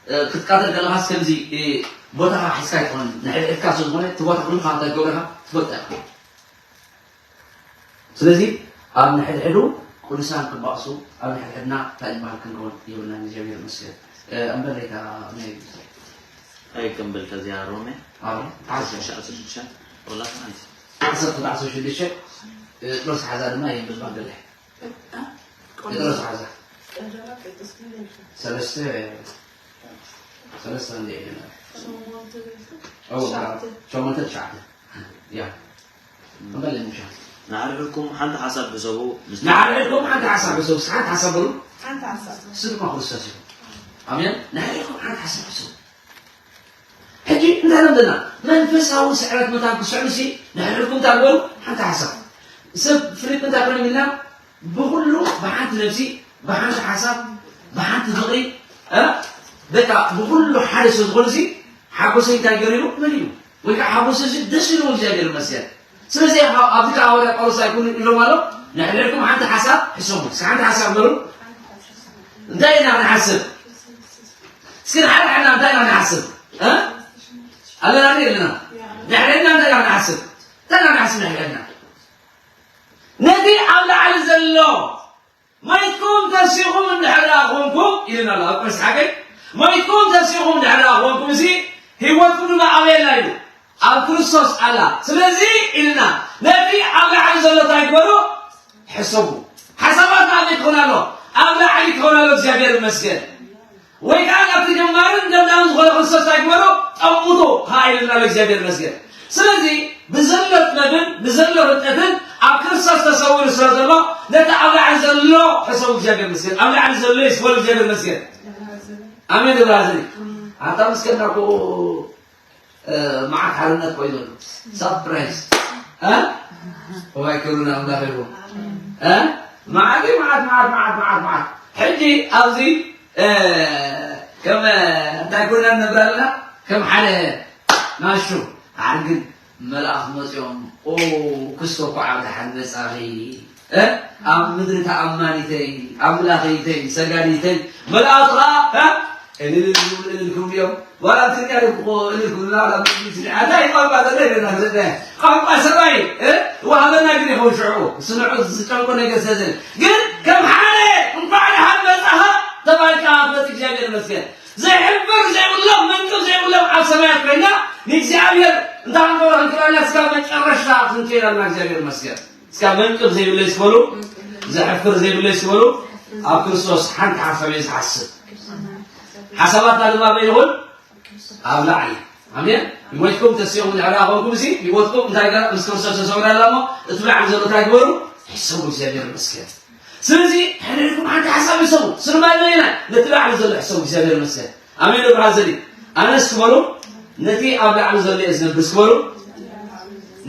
እ፣ ክትቃተል ከለኻስ ከምዚ፣ እ፣ ቦታኻ ሒዝካ ኣይትኾን። ንሕድሕድካ ስለ ዝኾነ እቲ ቦታ ኩሉ ካብ እንታይ ትገብሮ ኢኻ ትፈልጦ ኢኻ። ስለዚ ኣብ ንሕድሕዱ ቅዱሳን ክባእሱ ኣብ ንሕድሕድና እንታይ ዝበሃል ክንከውን የብልናን። እግዚኣብሔር ይመስገን። እ፣ እምበር ለይታ ናይ እንታይ ከም በልካ እዚኣ ሮሜ ኣብ ዓሰርተ ሽዱሽተ ዓሰርተ ሽዱሽተ ወላ ሓንቲ ዓሰርተ ዓሰርተ ሽዱሽተ እ፣ ጥሮስ ሓዛ ድማ የንብባ ገለ። ጥሮስ ሓዛ ሰለስተ ሰለስተ እንደ ኢለና። ሸሞንተ ትሽዓተ። ሸሞንተ ትሽዓተ። ያ። እምበል ምሻ። ንሓድሕድኩም ሓንቲ ሓሳብ ሕሰቡ። ንሓድሕድኩም ሓንቲ ሓሳብ ሕሰቡ። ሓንቲ ሓሳብ በሉ። ሓንቲ ሓሳብ። እሱ ድማ ክርስቶስ እዩ። ኣሜን። ንሓድሕድኩም ሓንቲ ሓሳብ ሕሰቡ። ሕጂ እንታይ ኢሎም ዘለና? መንፈሳዊ ስዕረት መታን ክስዕሩ ሲ ንሕድሕድኩም እንታይ በሉ? ሓንቲ ሓሳብ። ሰብ ፊልም እንታይ ኮይኖም ኢልና? ብኹሉ ብሓንቲ ነብሲ፣ ብሓንቲ ሓሳብ፣ ብሓንቲ ፍቕሪ፣ እ? በቃ ብኹሉ ሓደ ስለ ዝኾኑ ሲ ሓጎሰይ እንታይ ገይሩ ኢሉ መሊኡ። ወይ ከዓ ሓጎሰይ ሲ ደስ ኢሉ እግዚኣብሔር ይመስገን። ስለዚ ኣብ-፣ ኣብዚ ከዓ ሃዋርያ ጳውሎስ ኣይኮኑ ኢሎም ኣሎ፣ ንሕድሕድኩም ሓንቲ ሓሳብ ሕሰቡ። እስኪ ሓንቲ ሓሳብ በሉ። እንታይ ኢና ክንሓስብ? እስኪ ንሓድሕድና እንታይ ኢና ክንሓስብ? እ? ኣለና ድዩ የለና? ንሕድሕድና እንታይ ኢና ክንሓስብ? እንታይ ኢና ክንሓስብ ንሕድሕድና? ነቲ ኣብ ላዕሊ ዘሎ ሞይትኩም ተሲኹም እንድሕር ደኣ ኮንኩም ኢልና ኣሎ ኣብ ቅዱስ ሓገይ። ሞይትኩም ተሲኹም እንድሕር ደኣ ኮንኩም፣ እዚ ህይወትኩም ድማ ኣበይ ኣላ ኢሉ? ኣብ ክርስቶስ ኣላ። ስለዚ ኢልና ነቲ ኣብ ላዕሊ ዘሎ እንታይ ግበሩ? ሕሰቡ። ሓሳባትና ኣበይ ክኾን ኣሎ? ኣብ ላዕሊ ክኾን ኣሎ። እግዚኣብሔር ይመስገን። ወይ ከዓ ናብቲ ጀማርን ደምዳምን ዝኾነ ክርስቶስ እንታይ ግበሩ? ጠምቱ። ሃ ኢልና ኣሎ። እግዚኣብሔር ይመስገን። ስለዚ ብዘሎ ጥበብን ብዘሎ ፍልጠትን ኣብ ክርስቶስ ተሰዊሩ ስለ ዘሎ ነቲ ኣብ ላዕሊ ዘሎ ሕሰቡ። እግዚኣብሔር ይመስገን። ኣብ ላዕሊ ዘሎ ይስበሉ። እግዚኣብሔር ይመስገን። ኣሜን። ብራዘሪ ኣታ ምስከና እኮ እ፣ መዓት ሓርነት ኮይኑ ኣሎ። ሳፕራይዝ። እ? እዋይ ክብሪ ንኣምላኽ ይኹን። እ? መዓት እዩ፣ መዓት፣ መዓት፣ መዓት፣ መዓት፣ መዓት። ሕጂ ኣብዚ፣ እ፣ ከም፣ እ፣ እንታይ ኮይና ንነብር ኣለና? ከም ሓደ ናሹ። ሓር ግን መልኣኽ መፂኦም፣ "ኦ፣ ክስቶ እኮ ዓብ ደሓን መጻኺ። እ? ኣብ ምድሪ ተኣማኒተይ፣ ኣምላኸይተይ፣ ሰጋዲተይ፣ መላእኽቱ ኸዓ፣ እ? እልል ዝብሉ እልል ክብሉ እዮም። ዋላ ኣብ ትግርኛ ደው ክብሉ እልል ክብሉ፣ ዋላ ኣብ ምድሪ ትግርኛ፣ እንታይ ቋንቋ ዘሎ ይለና፣ ትግርኛ። ቋንቋ ሰብኣይ፣ እ? ወሃበና ግን ይኸውን ሽዑ። ስንዑ ዝጨንቆ ነገር ስለ ዘለ። ግን ከም ሓደ እንኳዕ ደሓን መጻኻ ተባልካ ክትመጽእ እግዚኣብሔር ይመስገን። ዘሕፍር ዘይብሎም፣ መንቅብ ዘይብሎም ኣብ ሰማያት ኮይና ንእግዚኣብሔር እንታይ ክንገብሮ ክንክእል ኣለና? እስካብ መጨረሻ ክንክእል ኣለና። እግዚኣብሔር ይመስገን። እስካብ መንቅብ ዘይብለይ ስበሉ፣ ዘሕፍር ዘይብለይ ስበሉ፣ ኣብ ክርስቶስ ሓንቲ ሓሳብ እየ ዝሓስብ። ሓሳባትና ድማ ኣበይ ይኹን? ኣብ ላዕሊ። ኣሜን። ይሞትኩም ተሲኦም ድሕሪ ኣኾንኩም፣ እዚ ህይወትኩም እንታይ ገራ ምስ ክርስቶስ ተሰውራ ኣላ እሞ፣ እቲ ላዕሊ ዘሎ እንታይ ግበሩ? ሕሰቡ፣ እግዚኣብሔር ይመስገን። ስለዚ ሕድሕድኩም ሓንቲ ሓሳብ ሕሰቡ። ስርማይ መሊና ነቲ ላዕሊ ዘሎ ሕሰቡ፣ እግዚኣብሔር ይመስገን። ኣሜን ዶ ብራዘሪ? ኣነስ ክበሉ፣ ነቲ ኣብ ላዕሊ ዘሎ እየ ዝነብር፣ ክበሉ፣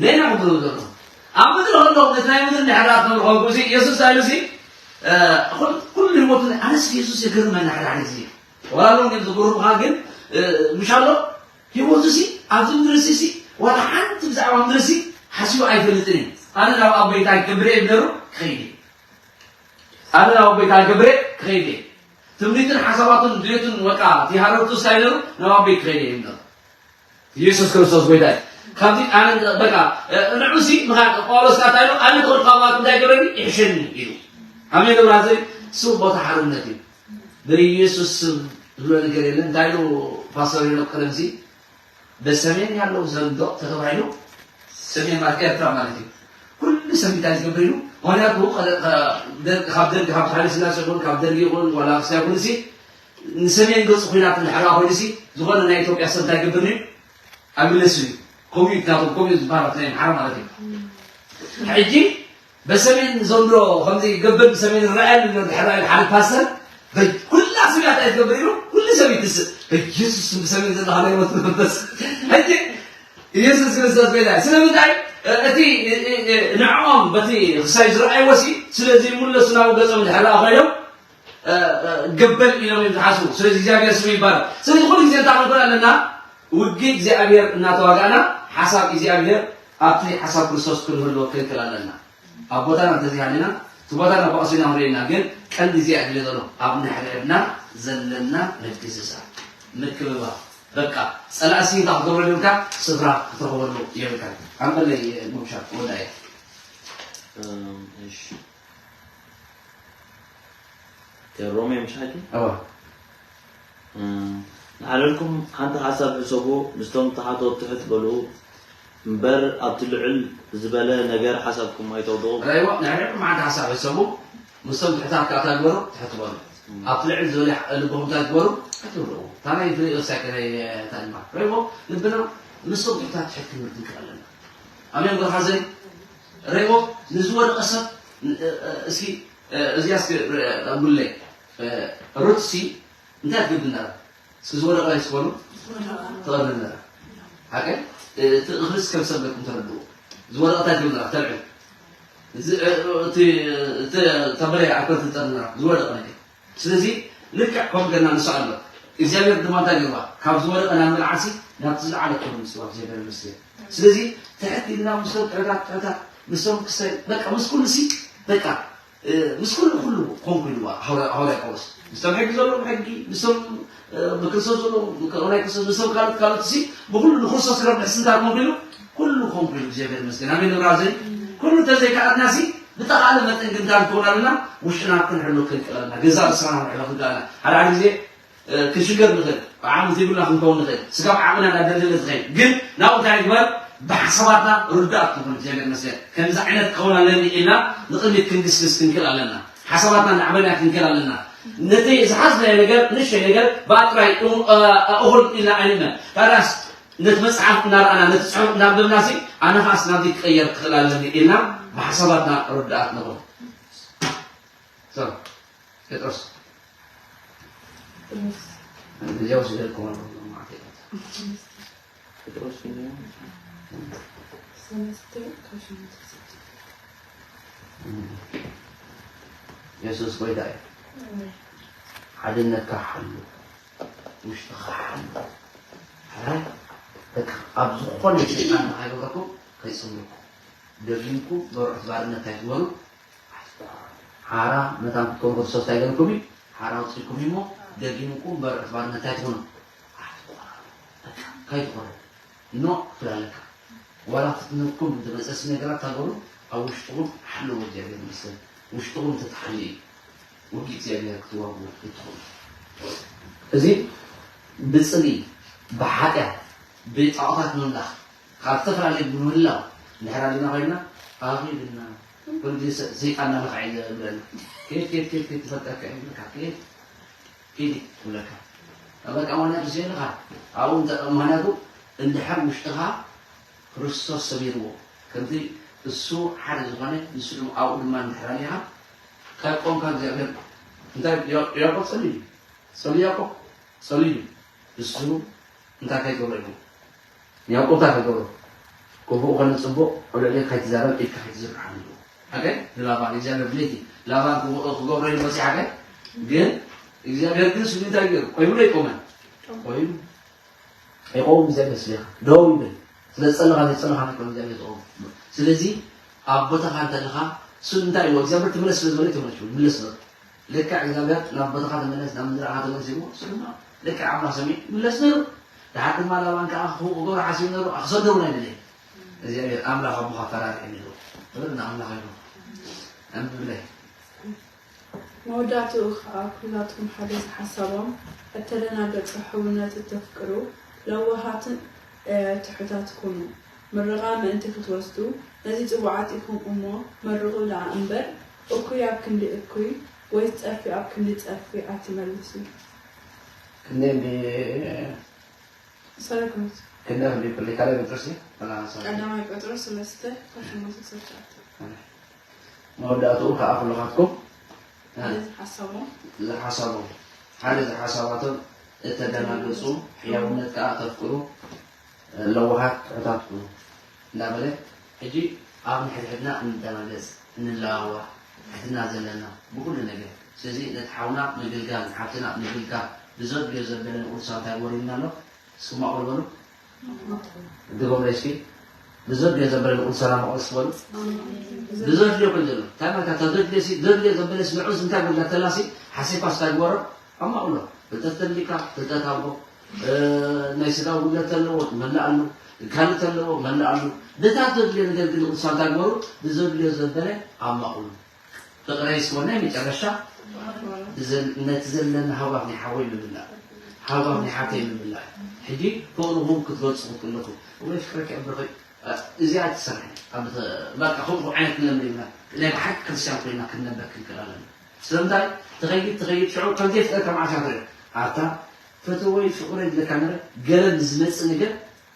ነይና ክብሉ ዘሎ። ኣብ ምድሪ ከለኹም ነቲ ናይ ምድሪ እንድሕር ትነብሩ ከለኹም፣ እዚ ኢየሱስ እንታይ ኢሉ እዚ፣ እ፣ ኩል-፣ ኩሉ ህይወቱ፣ ኣነስ ኢየሱስ የገርመኒ ሓደ ሓደ ግዜ። ዋላ ሎሚ ዝግርምኻ ግን፣ እ፣ ምሽ ኣሎ፣ ህይወቱ ሲ ኣብዚ ምድሪ ሲ፣ ዋላ ሓንቲ ብዛዕባ ምድሪ ሲ ሓሲቡ ኣይፈልጥን እዩ። ኣነ ናብ ኣቦይ እንታይ ክገብር እየ ይብለሩ፣ ክኸይድ እየ። ኣነ ናብ ኣቦይ እንታይ ክገብር እየ፣ ክኸይድ እየ። ትምኒትን ሓሳባቱን ድሌቱን በቃ እቲ ሃረርቱ እንታይ ይብለሩ፣ ናብ ኣቦይ ክኸይድ እየ ይብለሩ። ኢየሱስ ክርስቶስ ጎይታ እዩ። ካብዚ ኣነ በቃ፣ እ፣ ንዑ ሲ ምኻድ ጳውሎስ እንታይ ኢሉ፣ ኣነ ክቕርብ ካብ እንታይ ይገብረኒ፣ ይሕሸኒ ኢሉ። ኣሜን ብራዘር፣ እሱ ቦታ ሓርነት እዩ። በኢየሱስ ስም ዝብሎ ነገር የለን። እንታይ ኢሉ ፓስተር ሄኖክ ቀደም ሲ፣ በሰሜን ያለው ዘንዶ ተተባሂሉ፣ ሰሜን ማለት ኤርትራ ማለት እዩ። ኩሉ ሰብ እንታይ ዝገብር ኢሉ፣ ምኽንያቱ ከ-፣ ከ-፣ ደርግ፣ ካብ ደርግ፣ ካብ ሃይለ ስላሴ ይኹን፣ ካብ ደርግ ይኹን፣ ዋላ ክስታይ ይኹን ሲ፣ ንሰሜን ገጹ ኲናት እንድሕር ኮይኑ ሲ፣ ዝኾነ ናይ ኢትዮጵያ ሰብ እንታይ ይገብር እዩ? ኣብ መለሱ እዩ። ኮሚኒት ናቶም ኮሚኒት ዝበሃል ናይ ኣምሓራ ማለት እዩ። ሕጂ በሰሜን ዘንዶ ከምዚ ይገብር፣ ብሰሜን ይረኣየሉ ኣሎ ድሕር ኢሉ ሓደ ፓስተር፣ በይ-፣ ኩላ ስብያት ኣይትገብር ኢሉ፣ ኩሉ ሰብ ይትስእ። በኢየሱስ ስም ብሰሜን ዘሎ ሃለይሞት መንፈስ። ሕጂ ኢየሱስ ክርስቶስ ጎይታ እዩ። ስለምንታይ? እቲ፣ እ፣ እ፣ እ፣ ንዕኦም በቲ ክሳይ ዝረኣይዎ ሲ፣ ስለ ዘይምለሱ ናብ ገጾም ድሕር ኮይኖም፣ እ፣ እ፣ ገበል ኢሎም እዮም ዝሓስቡ። ስለዚ እግዚኣብሔር ስሙ ይባረክ። ስለዚ ኩሉ ግዜ እንታይ ክንኮን ኣለና? ውግእ እግዚኣብሔር እናተዋጋእና ሓሳብ እግዚኣብሔር ኣብቲ ሓሳብ ክርስቶስ ክንህልዎ ክንክእል ኣለና። ኣብ ቦታና እንተዘይሃለና፣ እቲ ቦታ ናብ ባእሱ ኢና ክንሪኦ ኢና። ግን ቀንዲ እዚኣ ድልዮ ዘሎ ኣብ ንሕድሕድና ዘለና ምድግስሳር፣ ምክብባር። በቃ ጸላእሲ እንታይ ክትገብሮ የብልካ፣ ስፍራ ክትረኽበሉ የብልካ። ኣንበለይ ሙሻ ወዳ እያ። እም፣ እሺ። ሮሜ ምሽ ሓቂ? እዋ። እም፣ ንዓለልኩም ሓንቲ ሓሳብ ሕሰቡ፣ ምስቶም ተሓቶ ትሕት በሉ፣ እምበር ኣብቲ ልዕል ዝበለ ነገር ሓሳብኩም ኣይተውድቑ። ራይዋ፣ ንሕድሕድኩም ሓንቲ ሓሳብ ሕሰቡ፣ ምስቶም ትሕታት ከኣ እንታይ ግበሩ? ትሕት በሉ። እም። ኣብቲ ልዕል ዝበለ ልብኹም እንታይ ግበሩ? ኣይተውድቑ። እታ ናይ ፍልይ ርእሳ ከ ናይ፣ እታ ድማ። ራይዎ፣ ልብና ምስቶም ትሕታት ትሕት ክንብል ክንክእል ኣለና። ኣሜን፣ ብርሃን ዘይ? ራይዎ፣ ንዝወደቐ ሰብ፣ ን-፣ እ-፣ እ-፣ እስኪ፣ እ-፣ እዚኣ እስኪ ር-፣ ኣጉለይ። እ፣ ሩትሲ እንታይ ትገብር ነራ? እስኪ ዝወደቐ እስኪ በሉ። ትቐርብ ነራ። ሓቀ? እቲ እኽልስ ከም ሰበኩም ተረድኡ። ዝወደቐ እንታይ ትገብር ነራ? ተልዕል። እዚ፣ እ፣ እቲ፣ እቲ ተበለየ ኣልኮል ትጠር ነራ። ዝወደቐ ነገር። ስለዚ ልክዕ ከምኡ ገና ንሱ ኣሎ። እግዚኣብሔር ድማ እንታይ ገባ? ካብ ዝወደቐ ናብ ምልዓልሲ ናብቲ ዝለዓለ ክብሪ ምስዋ እግዚኣብሔር ይመስገን። ስለዚ ትሕት ኢልና ምስቶም ትሑታት ትሑታት፣ ምስቶም ክሰ-፣ በቃ ምስ ኩሉ ሲ፣ በቃ እ፣ ምስ ኩሉ ኩሉ ኮንኩ ኢልዋ ሃዋርያ፣ ሃዋርያ ጳውሎስ። ምስቶም ሕጊ ዘለዎም ሕጊ፣ ምስቶም፣ እ፣ ብክርስቶስ ዘለዉ፣ ናይ ክርስቶስ፣ ምስቶም ካልኦት፣ ካልኦት ሲ፣ ብኩሉ ንክርስቶስ ክረብሕ ስንታ ኮንኩ ኢሉ፣ ኩሉ ኮንኩ ኢሉ፣ እግዚኣብሔር ይመስገን። ኣሜን፣ ብራዘይ። ኩሉ እንተዘይከኣልና ሲ፣ ብጠቓለ መጠን ግን እንታይ ንከውን ኣለና? ውሽጥና ክንሕሉ ክንክእል ኣለና። ገዛእ ርእስና ክንሕሉ ክንክእል ኣለና። ሓደ ሓደ ግዜ እ፣ ክንሽገር ንኽእል፣ ብዓቕሚ ዘይብልና ክንከውን ንኽእል፣ ስጋብ ዓቕምና እናደልደለ ዝኸይድ። ግን ናብኡ እንታይ ንግበር? ብሓሳባትና ርዱኣት ንኹን። እግዚኣብሔር ይመስገን። ከምዚ ዓይነት ክኸውን ኣለኒ ኢልና ንቕድሚት ክንግስግስ ክንክእል ኣለና። ሓሳባትና እናዕበና ክንክእል ኣለና። ነቲ ዝሓዝናዮ ነገር፣ ንእሽተይ ነገር ብኣጥራይ እኹ-፣ እ፣ እኹል ኢልና ኣይንእመን። ታዲያስ ነቲ መጽሓፍ እናረኣና፣ ነቲ ጽሑፍ እናንበብና ሲ፣ ኣነ ኸኣስ ናብዚ ክቕየር ክኽእል ኣለኒ ኢልና ብሓሳባትና ርዱኣት ንኹን። So፣ ጴጥሮስ። ጴጥሮስ። እዚያው ሲደል ከሆነ ነው ማለት ነው። ጴጥሮስ ነው። ሰለስተ ከሽንት። እም። የሱስ ጎይታ እዩ። ኣሜን። ሓድነትካ ሓሉ፣ ውሽጥኻ ሓሉ። ሕራይ፣ በቃ፣ ኣብ ዝኾነ ሰይጣን ንኸይገብረኩም ከይጽልወኩም። ደጊምኩም በርዑት ባርነት እንታይ ትበሉ? ሓራ መታን ክትከኑ ክርስቶስ እንታይ ገርኩም እዩ? ሓራ ኣውፂእኩም እዩ እሞ ደጊምኩም በርዕት ባርነት እንታይ ትኾኑ? ኣይትኾኑ። በቃ፣ ከይትኾኑ። ኖ ክትብል ኣለካ። ዋላ ፍትነትኩም ዝመፀሲ ነገራት ታገሩ ኣብ ውሽጥኹም ሓለዎ እግዚኣብሔር ይመስገን። ውሽጥኹም ተተሓልዩ እዩ። ውጊ እግዚኣብሔር ክትዋጉ ክትኾኑ። እዚ ብፅሊ፣ ብሓጢኣት፣ ብጣዖታት ምምላኽ ካብ ዝተፈላለየ ምህላው እንድሕር ኣለና ኮይና ኣኺልና ኩሉ ግዜ ሰ- ሰይጣን እናመኽዓ እዩ ዝብለና። ከይድ ከይድ ከይድ ከይድ ትፈልጠካ እዩ ይብለካ። ከይድ ከይድ ይብለካ። በቃ ምኽንያቱ ስለ ኢልካ ኣብኡ እንተ- ምኽንያቱ እንድሕር ውሽጥኻ ክርስቶስ ሰሚርዎ ከምቲ እሱ ሓደ ዝኾነ ንሱ ድማ ኣብኡ ድማ እንድሕር ኣሊኻ ካብ ቆምካ እግዚኣብሔር እንታይ ያ- ያዕቆብ ጸልዩ እዩ። ጸልዩ ያዕቆብ ጸልዩ እዩ። እሱ እንታይ ከይገብሮ እዩ? ንያዕቆብ እንታይ ከይገብሮ? ክፉእ ኮነ ጽቡቕ ኣብ ልዕሌ ከይትዛረብ ኢድካ ከይትዝርግሓሉ። ሓቀይ ንላባን እግዚኣብሔር ድሌቲ ላባን ክፉእ ክገብሮ እዩ መሲ ሓቀይ ግን እግዚኣብሔር ግን ስሉ እንታይ ገይሩ? ቆይሙ ዶ ይቆመን? ቆይሙ። ይቆም እግዚኣብሔር ስሌኻ ደው ይብል። ስለ ዝጸለኻ ዘይጸለኻ ይቆም እግዚኣብሔር ዝቆም። ስለዚ ኣብ ቦታኻ እንተለኻ እሱ እንታይ ይብሎ እግዚኣብሔር ትምለስ ስለ ዝበለ ተመለሽ ይምለስ ነሩ። ልክዕ እግዚኣብሔር ናብ ቦታኻ ተመለስ ናብ ምድራኻ ተመለስ ይብሎ እሱ ድማ ልክዕ ኣምላኽ ሰሚዕ ይምለስ ነሩ። ድሓር ድማ ላባን ከዓ ክፉእ ክገብሮ ሓሲቡ ነሩ ክሰዶ እውን ኣይደለየ። እግዚኣብሔር ኣምላኽ ኣቦኻ ፈራርሕ ይብሎ። ክብር ንኣምላኽ ይኹን። ኣንብብለይ። መወዳእትኡ ኸኣ ኲላትኩም ሓደ ዝሓሳቦም እተደናገጹ ሕውነት እተፍቅሩ ለዋሃትን ትሑታት ኩኑ። ምርቓ ምእንቲ ክትወስዱ ነዚ ጽዉዓት ኢኹም እሞ መርቑ ደኣ እምበር እኩይ ኣብ ክንዲ እኩይ ወይስ ጸርፊ ኣብ ክንዲ ጸርፊ ኣይትመልሱ። ክንደይ እንዲ ሰረገሎት ክንደይ ክንዲ ፕሊካላይ ጴጥሮስ እዩ? ቀዳማይ ጴጥሮስ ሰለስተ ካብ ሸሞንተ ክሳብ ትሽዓተ። መወዳእትኡ ከኣ ኩልኻትኩም ሓደ ዝሓሰቦም ዝሓሰቦም ሓደ ዝሓሳባቶም እተደናግጹ ሕያውነት ከኣ ተፍቅሩ ለዋሃት ትሑታት ኩኑ እንዳበለ ሕጂ ኣብ ንሕድሕድና እንደናገጽ እንለዋዋ ትሕትና ዘለና ብኩሉ ነገር ስለዚ ነቲ ሓውና ምግልጋል ንሓፍትና ምግልጋል ብዘድልዮ ዘበለ ንቁዱሳን እንታይ ወሪድና ኣሎ እስኪ ማእቁል በሉ ድገሙለይ እስኪ ብዘድልዮ ዘበለ ንቁዱሳን ማእቁል እስኪ በሉ ብዘድልዮ ኮይኑ ዘሎ እንታይ ማለት እታ ዘድልዮ ሲ ዘድልዮ ዘበለ ሲ ንዑስ እንታይ ጎድላ ተላ ሲ ሓሲብካ ስታይ ግበሮ ኣማእሎ ፍልጠት ተድሊካ ፍልጠት ሃቦ ናይ ስጋ ጉድለት ተለዎ መላኣሉ ካልእ ተለዎ መላኣሉ በታ ዘድልዮ ነገር ግን ንቁዱሳን እንታይ ግበሩ ብዘድልዮ ዘበለ ኣማእሉ ፍቅረይ ስወ ናይ መጨረሻ ነቲ ዘለና ሃዋፍ ናይ ሓወይ ምምላእ ሃዋፍ ናይ ሓብተይ ምምላእ ሕጂ ፍቅርኹም ክትገልፁ ክትክለኩም ወይ ፍቅረኪ ኣቦኺ እዚኣ ትሰርሐ በቃ ከምኡ ዓይነት ክነብር ኢና ናይ ብሓቂ ክርስቲያን ኮይና ክንነበር ክንክእል ኣለና ስለምንታይ ትኸይድ ትኸይድ ሽዑ ከምዘይ ፍቅረካ መዓስ ኢኻ ትሪኦ ኣብታ ፈተወይ ፍቅረይ ዝብለካ ነበረ ገለ ንዝመፅእ ነገር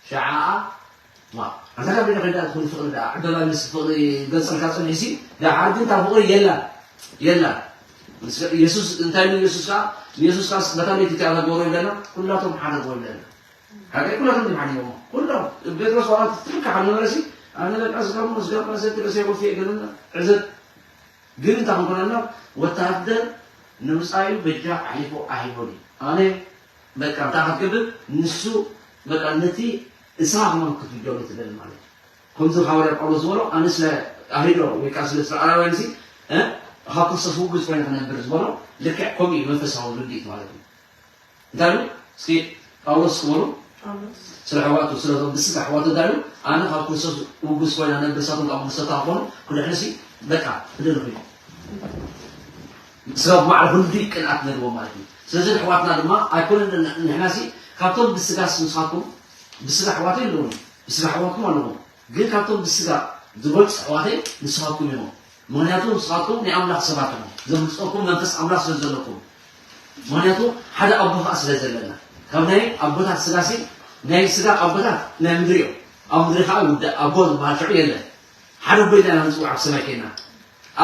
ሸዓኣ ዋ ኣንታ ካብ ቤተ ከዳ ትኹን ፍቅሪ ደኣ ዕደላ ምስ ፍቅሪ ገልጸልካ ጽኒሕሲ ደሓር ግን ካብ ፍቅሪ የላን የላን የሱስ እንታይ ኢሉ የሱስ ከዓ ንየሱስ ከዓ በታ ለይቲ እንታይ ተገብሮ ይብለና ኩላቶም ሓደ ግበሩ ይብለና ሓደ ኩላቶም ድም ሓደ ይቦሞ ኩሎም ጴጥሮስ ዋላ ትልካ ካብ ነበረሲ ኣነ በቃ ስጋሞ ስጋሞ ሰቲ ረሰ ወፊ የገለና ዕዘብ ግን እንታይ ክንኮነና ወታደር ንምጻዩ በጃ ኣሕሊፉ ኣሂቦን እዩ ኣነ በቃ እንታይ ክትገብር ንሱ በቃ ነቲ እሳ ከማን ክትብደሉ ትደሊ ማለት እዩ። ከምዚ ሃዋርያ ጳውሎስ ዝበሎ ኣነ ስለ ኣሂዶ ወይ ከዓ ስለ እስራኤላውያን ሲ ካብ ክርስቶስ ውጉዝ ኮይነ ክነብር ዝበሎ ልክዕ ከምኡ እዩ መንፈሳዊ ርድኢት ማለት እዩ። እንታይ ኢሉ እስኪ ጳውሎስ ክበሉ ስለ ኣሕዋቱ ስለቶም ብስጋ ኣሕዋቱ እንታይ ኢሉ ኣነ ካብ ክርስቶስ ውጉዝ ኮይነ ነብር ሳቶም ካብ ክርስቶስ ክኾኑ ክድሕንሲ በቃ ክደሊ ኮይኑ ስጋብ ማዕረ ክንዲ ቅንኣት ነድዎ ማለት እዩ። ስለዚ ንሕዋትና ድማ ኣይኮነን ንሕናሲ ካብቶም ብስጋስ ንስኻትኩም ብስጋ ኣሕዋተይ ኣለዉኒ ብስጋ ኣሕዋትኩም ኣለኹም ግን ካብቶም ብስጋ ዝበልፁ ኣሕዋተይ ንስኻትኩም ኢኹም። ምኽንያቱ ንስኻትኩም ናይ ኣምላኽ ሰባት ኢኹም ዘብልፀኩም መንፈስ ኣምላኽ ስለ ዘለኩም። ምኽንያቱ ሓደ ኣቦ ከዓ ስለ ዘለና ካብ ናይ ኣቦታት ስጋሲ ናይ ስጋ ኣቦታት ናይ ምድሪ እዮም። ኣብ ምድሪ ከዓ ይውዳእ ኣቦ ዝበሃል ሽዑ የለን። ሓደ ኣቦ ኢልና ኢና ንፅውዕ ኣብ ሰማይ ከይና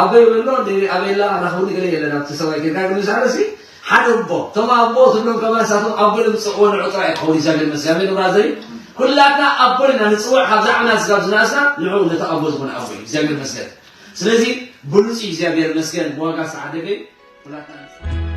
ኣቦይ በሎ ኣበላ ኣራኽብኒ ገለ የለን ኣብቲ ሰማይ ከይድካ ግን ዝሓለሲ ሓደ ኣቦ እቶም ኣቦ ትብሎም ከማን ንሳቶም ኣቦ ኢሎም ዝፅውዕዎ ንዑ ጥራይ ክኸውን እግዚኣብሔር መስጋቤ ንብራዘሪ ኩላትና ኣቦ ኢልና ንፅውዕ ካብዛ ዓመት ስጋብ ዝነኣስና ንዑ ነቲ ኣቦ ዝኾነ ኣቦ እዩ እግዚኣብሔር መስገን ስለዚ ብሉፅ እዩ እግዚኣብሔር መስገን ብዋጋ ዝተዓደገ እዩ ኩላትና